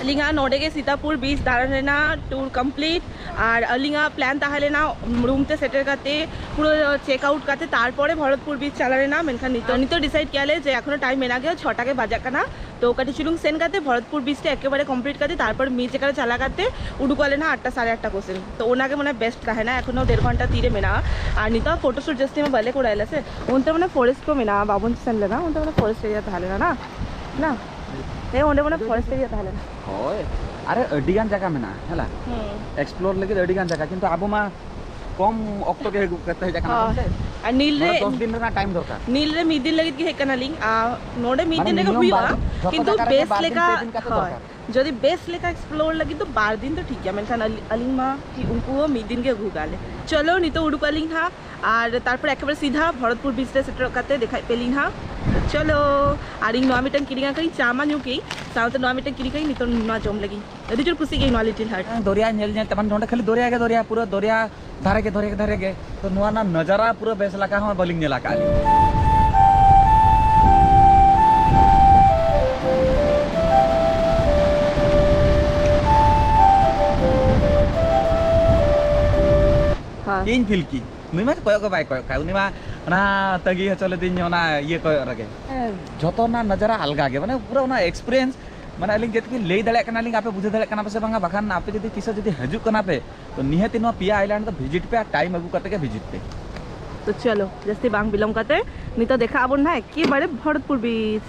ᱟᱹᱞᱤᱧᱟᱜ ᱱᱚᱰᱮ ᱜᱮ ᱥᱤᱛᱟᱯᱩᱨ ᱵᱤᱪ ᱫᱟᱬᱟᱱ ᱨᱮᱱᱟᱜ ᱴᱩᱨ ᱠᱚᱢᱯᱞᱤᱴ᱾ ᱟᱨ ᱟᱹᱞᱤᱧᱟᱜ ᱯᱞᱟᱱ ᱛᱟᱦᱮᱸ ᱞᱮᱱᱟ ᱨᱩᱢ ᱛᱮ ᱥᱮᱴᱮᱨ ᱠᱟᱛᱮ ᱯᱩᱨᱟᱹ ᱪᱮᱠ ᱟᱣᱩᱴ ᱠᱟᱛᱮ ᱛᱟᱨᱯᱚᱨᱮ ᱵᱷᱚᱨᱚᱛᱯᱩᱨ ᱵᱤᱪ ᱪᱟᱞᱟᱣ ᱨᱮᱱᱟᱜ, ᱢᱮᱱᱠᱷᱟᱱ ᱱᱤᱛᱚᱜ, ᱱᱤᱛᱚᱜ ᱰᱤᱥᱟᱭᱤᱰ ᱠᱮᱜᱼᱟ ᱞᱮ ᱡᱮ ᱮᱠᱷᱚᱱᱳ ᱴᱟᱭᱤᱢ ᱢᱮᱱᱟᱜ ᱜᱮᱭᱟ, ᱪᱷᱚᱴᱟ ᱜᱮ ᱵᱟᱡᱟᱜ ᱠᱟᱱᱟ᱾ ᱛᱚ ᱠᱟᱹᱴᱤᱡ ᱪᱩᱞᱩᱝ ᱥᱮᱱ ᱠᱟᱛᱮ ᱵᱷᱚᱨᱚᱛᱯᱩᱨ ᱵᱤᱪ ᱨᱮ ᱮᱠᱮᱵᱟᱨᱮ ᱠᱚᱢᱯᱞᱤᱴ ᱠᱟᱛᱮ ᱛᱟᱨᱯᱚᱨ ᱢᱤᱪ ᱮᱠᱟᱨᱮ ᱪᱟᱞᱟᱣ ᱠᱟᱛᱮ ᱩᱰᱩᱠᱚᱜ ᱟᱞᱮ ᱱᱟᱦᱟᱜ ᱟᱴᱴᱟ, ᱥᱟᱲᱮ ᱟᱴᱴᱟ ᱠᱚ ᱥᱮᱱ᱾ ᱛᱚ ᱚᱱᱟᱜᱮ ᱢᱟᱱᱮ ᱵᱮᱥᱴ ᱛᱟᱦᱮᱱᱟ, ᱮᱠᱷᱚᱱᱳ ᱰᱮᱲ ᱜᱷᱚᱱᱴᱟ ᱛᱤᱨᱮ ᱢᱮᱱᱟᱜᱼᱟ᱾ ᱟᱨ ᱱᱤᱛᱚᱜ ᱯᱷᱳᱴᱳ ᱥᱩᱴ ᱡᱟᱹᱥᱛᱤ ᱢᱟ ᱵᱟᱞᱮ ᱠᱚᱨᱟᱣ ᱞᱮ ᱥᱮ, ᱚᱱᱛᱮ ᱢᱟᱱᱮ ᱯᱷᱚᱨᱮᱥᱴ ᱠᱚ ᱢᱮᱱᱟᱜᱼᱟ, ᱵᱟᱵᱚᱱ ᱥᱮᱱ ᱞᱮᱱᱟ, ᱚᱱᱛᱮ ᱢᱟᱱᱮ ᱯᱷᱚᱨᱮᱥᱴ ᱮᱨᱤᱭᱟ ᱛᱟᱦᱮᱸ ᱞᱮᱱᱟ ᱱᱟ, ᱱᱟ? ᱦᱮᱸ, ᱚᱸᱰᱮ ᱢᱟᱱᱮ ᱯᱷᱚᱨᱮᱥᱴ ᱮᱨᱤᱭᱟ ᱛᱟᱦᱮᱸ ᱞᱮᱱᱟ᱾ ᱦᱳᱭ, ᱟᱨᱮ ᱟᱹᱰᱤ ᱜᱟᱱ ᱡᱟᱭᱜᱟ ᱢᱮᱱᱟᱜᱼᱟ, ᱦᱮᱸ ᱞᱟ? ᱦᱩᱸ᱾ ᱮᱠᱥᱯᱞᱳᱨ ᱞᱟᱹᱜᱤᱫ ᱟᱹᱰᱤ ᱜᱟᱱ ᱡᱟᱭᱜᱟ, ᱠᱤᱱᱛᱩ ᱟᱵᱚ ᱢᱟ ᱠᱚᱢ ᱚᱠᱛᱚ ᱜᱮ ᱦᱤᱡᱩᱜ ᱠᱟᱛᱮ ᱦᱮᱡ ᱟᱠᱟᱱᱟ ᱵᱚᱱ ᱦᱳᱭ᱾ ᱥᱮ᱾ ᱟᱨ ᱱᱤᱞ ᱨᱮ, ᱢᱟᱱᱮ ᱫᱚᱥ ᱫᱤᱱ ᱨᱮᱱᱟᱜ ᱴᱟᱭᱤᱢ ᱫᱚᱨᱠᱟᱨ᱾ ᱱᱤᱞ ᱨᱮ ᱢᱤᱫ ᱫᱤᱱ ᱞᱟᱹᱜᱤᱫ ᱜᱮ ᱦᱮᱡ ᱠᱟᱱᱟᱞᱤᱧ, ᱟᱨ ᱱᱚᱰᱮ ᱢᱤᱫ ᱢᱟᱱᱮ ᱫᱤᱱ ᱨᱮᱜᱮ ᱢᱤᱱᱤᱢᱟᱢ ᱦᱩᱭᱩᱜᱼᱟ, ᱵᱟᱨ, ᱡᱷᱚᱛᱚ ᱠᱤᱱᱛᱩ ᱡᱟᱭᱜᱟ ᱨᱮᱜᱮ ᱵᱮᱥ ᱵᱟᱨ ᱫᱤᱱ, ᱞᱮᱠᱟ, ᱯᱮ ᱫᱤᱱ ᱠᱟᱛᱮ ᱦᱳᱭ, ᱫᱚᱨᱠᱟᱨ᱾ ᱡᱩᱫᱤ ᱵᱮᱥ ᱞᱮᱠᱟ ᱮᱠᱥᱯᱞᱳᱨ ᱞᱟᱹᱜᱤᱫ ᱫᱚ ᱵᱟᱨ ᱫᱤᱱ ᱫᱚ ᱴᱷᱤᱠ ᱜᱮᱭᱟ, ᱢᱮᱱᱠᱷᱟᱱ ᱟᱹᱞᱤ-, ᱟᱹᱞᱤᱧ ᱢᱟ ᱠᱤ ᱩᱱᱠᱩ ᱦᱚᱸ ᱢᱤᱫ ᱫᱤᱱ ᱜᱮ ᱟᱹᱜᱩ ᱠᱟᱜ ᱞᱮ᱾ ᱪᱚᱞᱚ, ᱱᱤᱛᱚᱜ ᱩᱰᱩᱠᱚᱜ ᱟᱹᱞᱤᱧ ᱱᱟᱦᱟᱜ, ᱟᱨ ᱛᱟᱨᱯᱚᱨᱮ ᱮᱠᱮᱵᱟᱨᱮ ᱥᱤᱫᱷᱟ ᱵᱷᱚᱨᱚᱛᱯᱩᱨ ᱵᱤᱪ ᱨᱮ ᱥᱮᱴᱮᱨᱚᱜ ᱠᱟᱛᱮ ᱫᱮᱠᱷᱟᱭ ᱯᱮ ᱞᱤᱧ ᱱᱟᱦᱟᱜ᱾ ᱪᱚᱞᱚ, ᱟᱨ ᱤᱧ ᱱᱚᱣᱟ ᱢᱤᱫᱴᱟᱝ ᱠᱤᱨᱤᱧ ᱟᱠᱟᱫᱟᱹᱧ, ᱪᱟ ᱢᱟ ᱧᱩ ᱠᱮᱫᱟᱹᱧ, ᱥᱟᱶᱛᱮ ᱱᱚᱣᱟ ᱢᱤᱫᱴᱟᱝ ᱠᱤᱨᱤᱧ ᱟᱠᱟᱫᱟᱹᱧ, ᱱᱤᱛᱚᱜ ᱱᱚᱣᱟ ᱡᱚᱢ ᱞᱟᱹᱜᱤᱫ᱾ ᱟᱹᱰᱤ ᱡᱳᱨ ᱠᱩᱥᱤ ᱜᱮ ᱱᱚᱣᱟ ᱞᱤᱴᱤᱞ ᱦᱟᱨᱴ᱾ ᱫᱚᱨᱭᱟ ᱧᱮᱞ ᱧᱮᱞ ᱛᱮ, ᱢᱟᱱᱮ ᱱᱚᱸᱰᱮ ᱠᱷᱟᱹᱞᱤ ᱫᱚᱨᱭᱟ ᱜᱮ ᱫᱚᱨᱭᱟ, ᱯᱩᱨᱟᱹ ᱫᱚᱨᱭᱟ ᱫᱷᱟᱨᱮ ᱜᱮ, ᱫᱷᱟᱨᱮ ᱜᱮ, ᱫᱷᱟᱨᱮ ᱜᱮ᱾ ᱛᱚ ᱱᱚᱣᱟ ᱨᱮᱱᱟᱜ ᱱᱟᱡᱟᱨᱟ ᱯᱩᱨᱟᱹ ᱵᱮᱥ ᱞᱮᱠᱟ ᱦᱚᱸ ᱵᱟᱹᱞᱤᱧ ᱧᱮᱞ ᱟᱠᱟᱫ ᱞᱤᱧ᱾ ᱦᱮᱸ᱾ ᱤᱧ ᱯᱷᱤᱞ ᱠᱤ, ᱱᱩᱭ ᱢᱟ ᱠᱚᱭᱚᱜ ᱜᱮ ᱵᱟᱭ ᱠᱚᱭᱚᱜ ᱠᱟᱜ, ᱩᱱᱤ ᱢᱟ ᱚᱱᱟ ᱛᱟᱺᱜᱤ ᱦᱚᱪᱚ ᱞᱤᱫᱤᱧ ᱚᱱᱟ ᱤᱭᱟᱹ ᱠᱚᱭᱚᱜ ᱨᱮᱜᱮ᱾ ᱦᱮᱸ᱾ ᱡᱷᱚᱛᱚ ᱨᱮᱱᱟᱜ ᱱᱟᱡᱟᱨᱟ ᱟᱞᱜᱟ ᱜᱮ, ᱢᱟᱱᱮ ᱯᱩᱨᱟᱹ ᱚᱱᱟ ᱮᱠᱥᱯᱤᱨᱤᱭᱮᱱᱥ, ᱢᱟᱱᱮ ᱟᱹᱞᱤᱧ ᱡᱮᱴᱩᱠᱩ ᱞᱟᱹᱭ ᱫᱟᱲᱮᱭᱟᱜ ᱠᱟᱱᱟᱞᱤᱧ, ᱟᱯᱮ ᱵᱩᱡᱷᱟᱹᱣ ᱫᱟᱲᱮᱭᱟᱜ ᱠᱟᱱᱟ ᱯᱮ ᱥᱮ ᱵᱟᱝᱟ? ᱵᱟᱠᱷᱟᱱ ᱟᱯᱮ ᱡᱩᱫᱤ ᱛᱤᱥ ᱦᱚᱸ ᱡᱩᱫᱤ ᱦᱤᱡᱩᱜ ᱠᱟᱱᱟ ᱯᱮ, ᱛᱚ ᱱᱤᱦᱟᱹᱛᱤ ᱱᱚᱣᱟ ᱯᱮᱭᱟ ᱟᱭᱞᱮᱱᱰ ᱫᱚ ᱵᱷᱤᱡᱤᱴ ᱯᱮ ᱟᱨ ᱴᱟᱭᱤᱢ ᱟᱹᱜᱩ ᱠᱟᱛᱮ ᱜᱮ ᱵᱷᱤᱡᱤᱴ ᱯᱮ᱾ ᱛᱚ ᱪᱚᱞᱚ, ᱡᱟᱹᱥᱛᱤ ᱵᱟᱝ ᱵᱤᱞᱚᱢ ᱠᱟᱛᱮ ᱱᱤᱛᱚᱜ ᱫᱮᱠᱷᱟᱜ ᱟᱵᱚᱱ ᱱᱟᱦᱟᱜ ᱮᱠᱮᱵᱟᱨᱮ ᱵᱷᱚᱨᱚᱛᱯᱩᱨ ᱵᱤᱪ᱾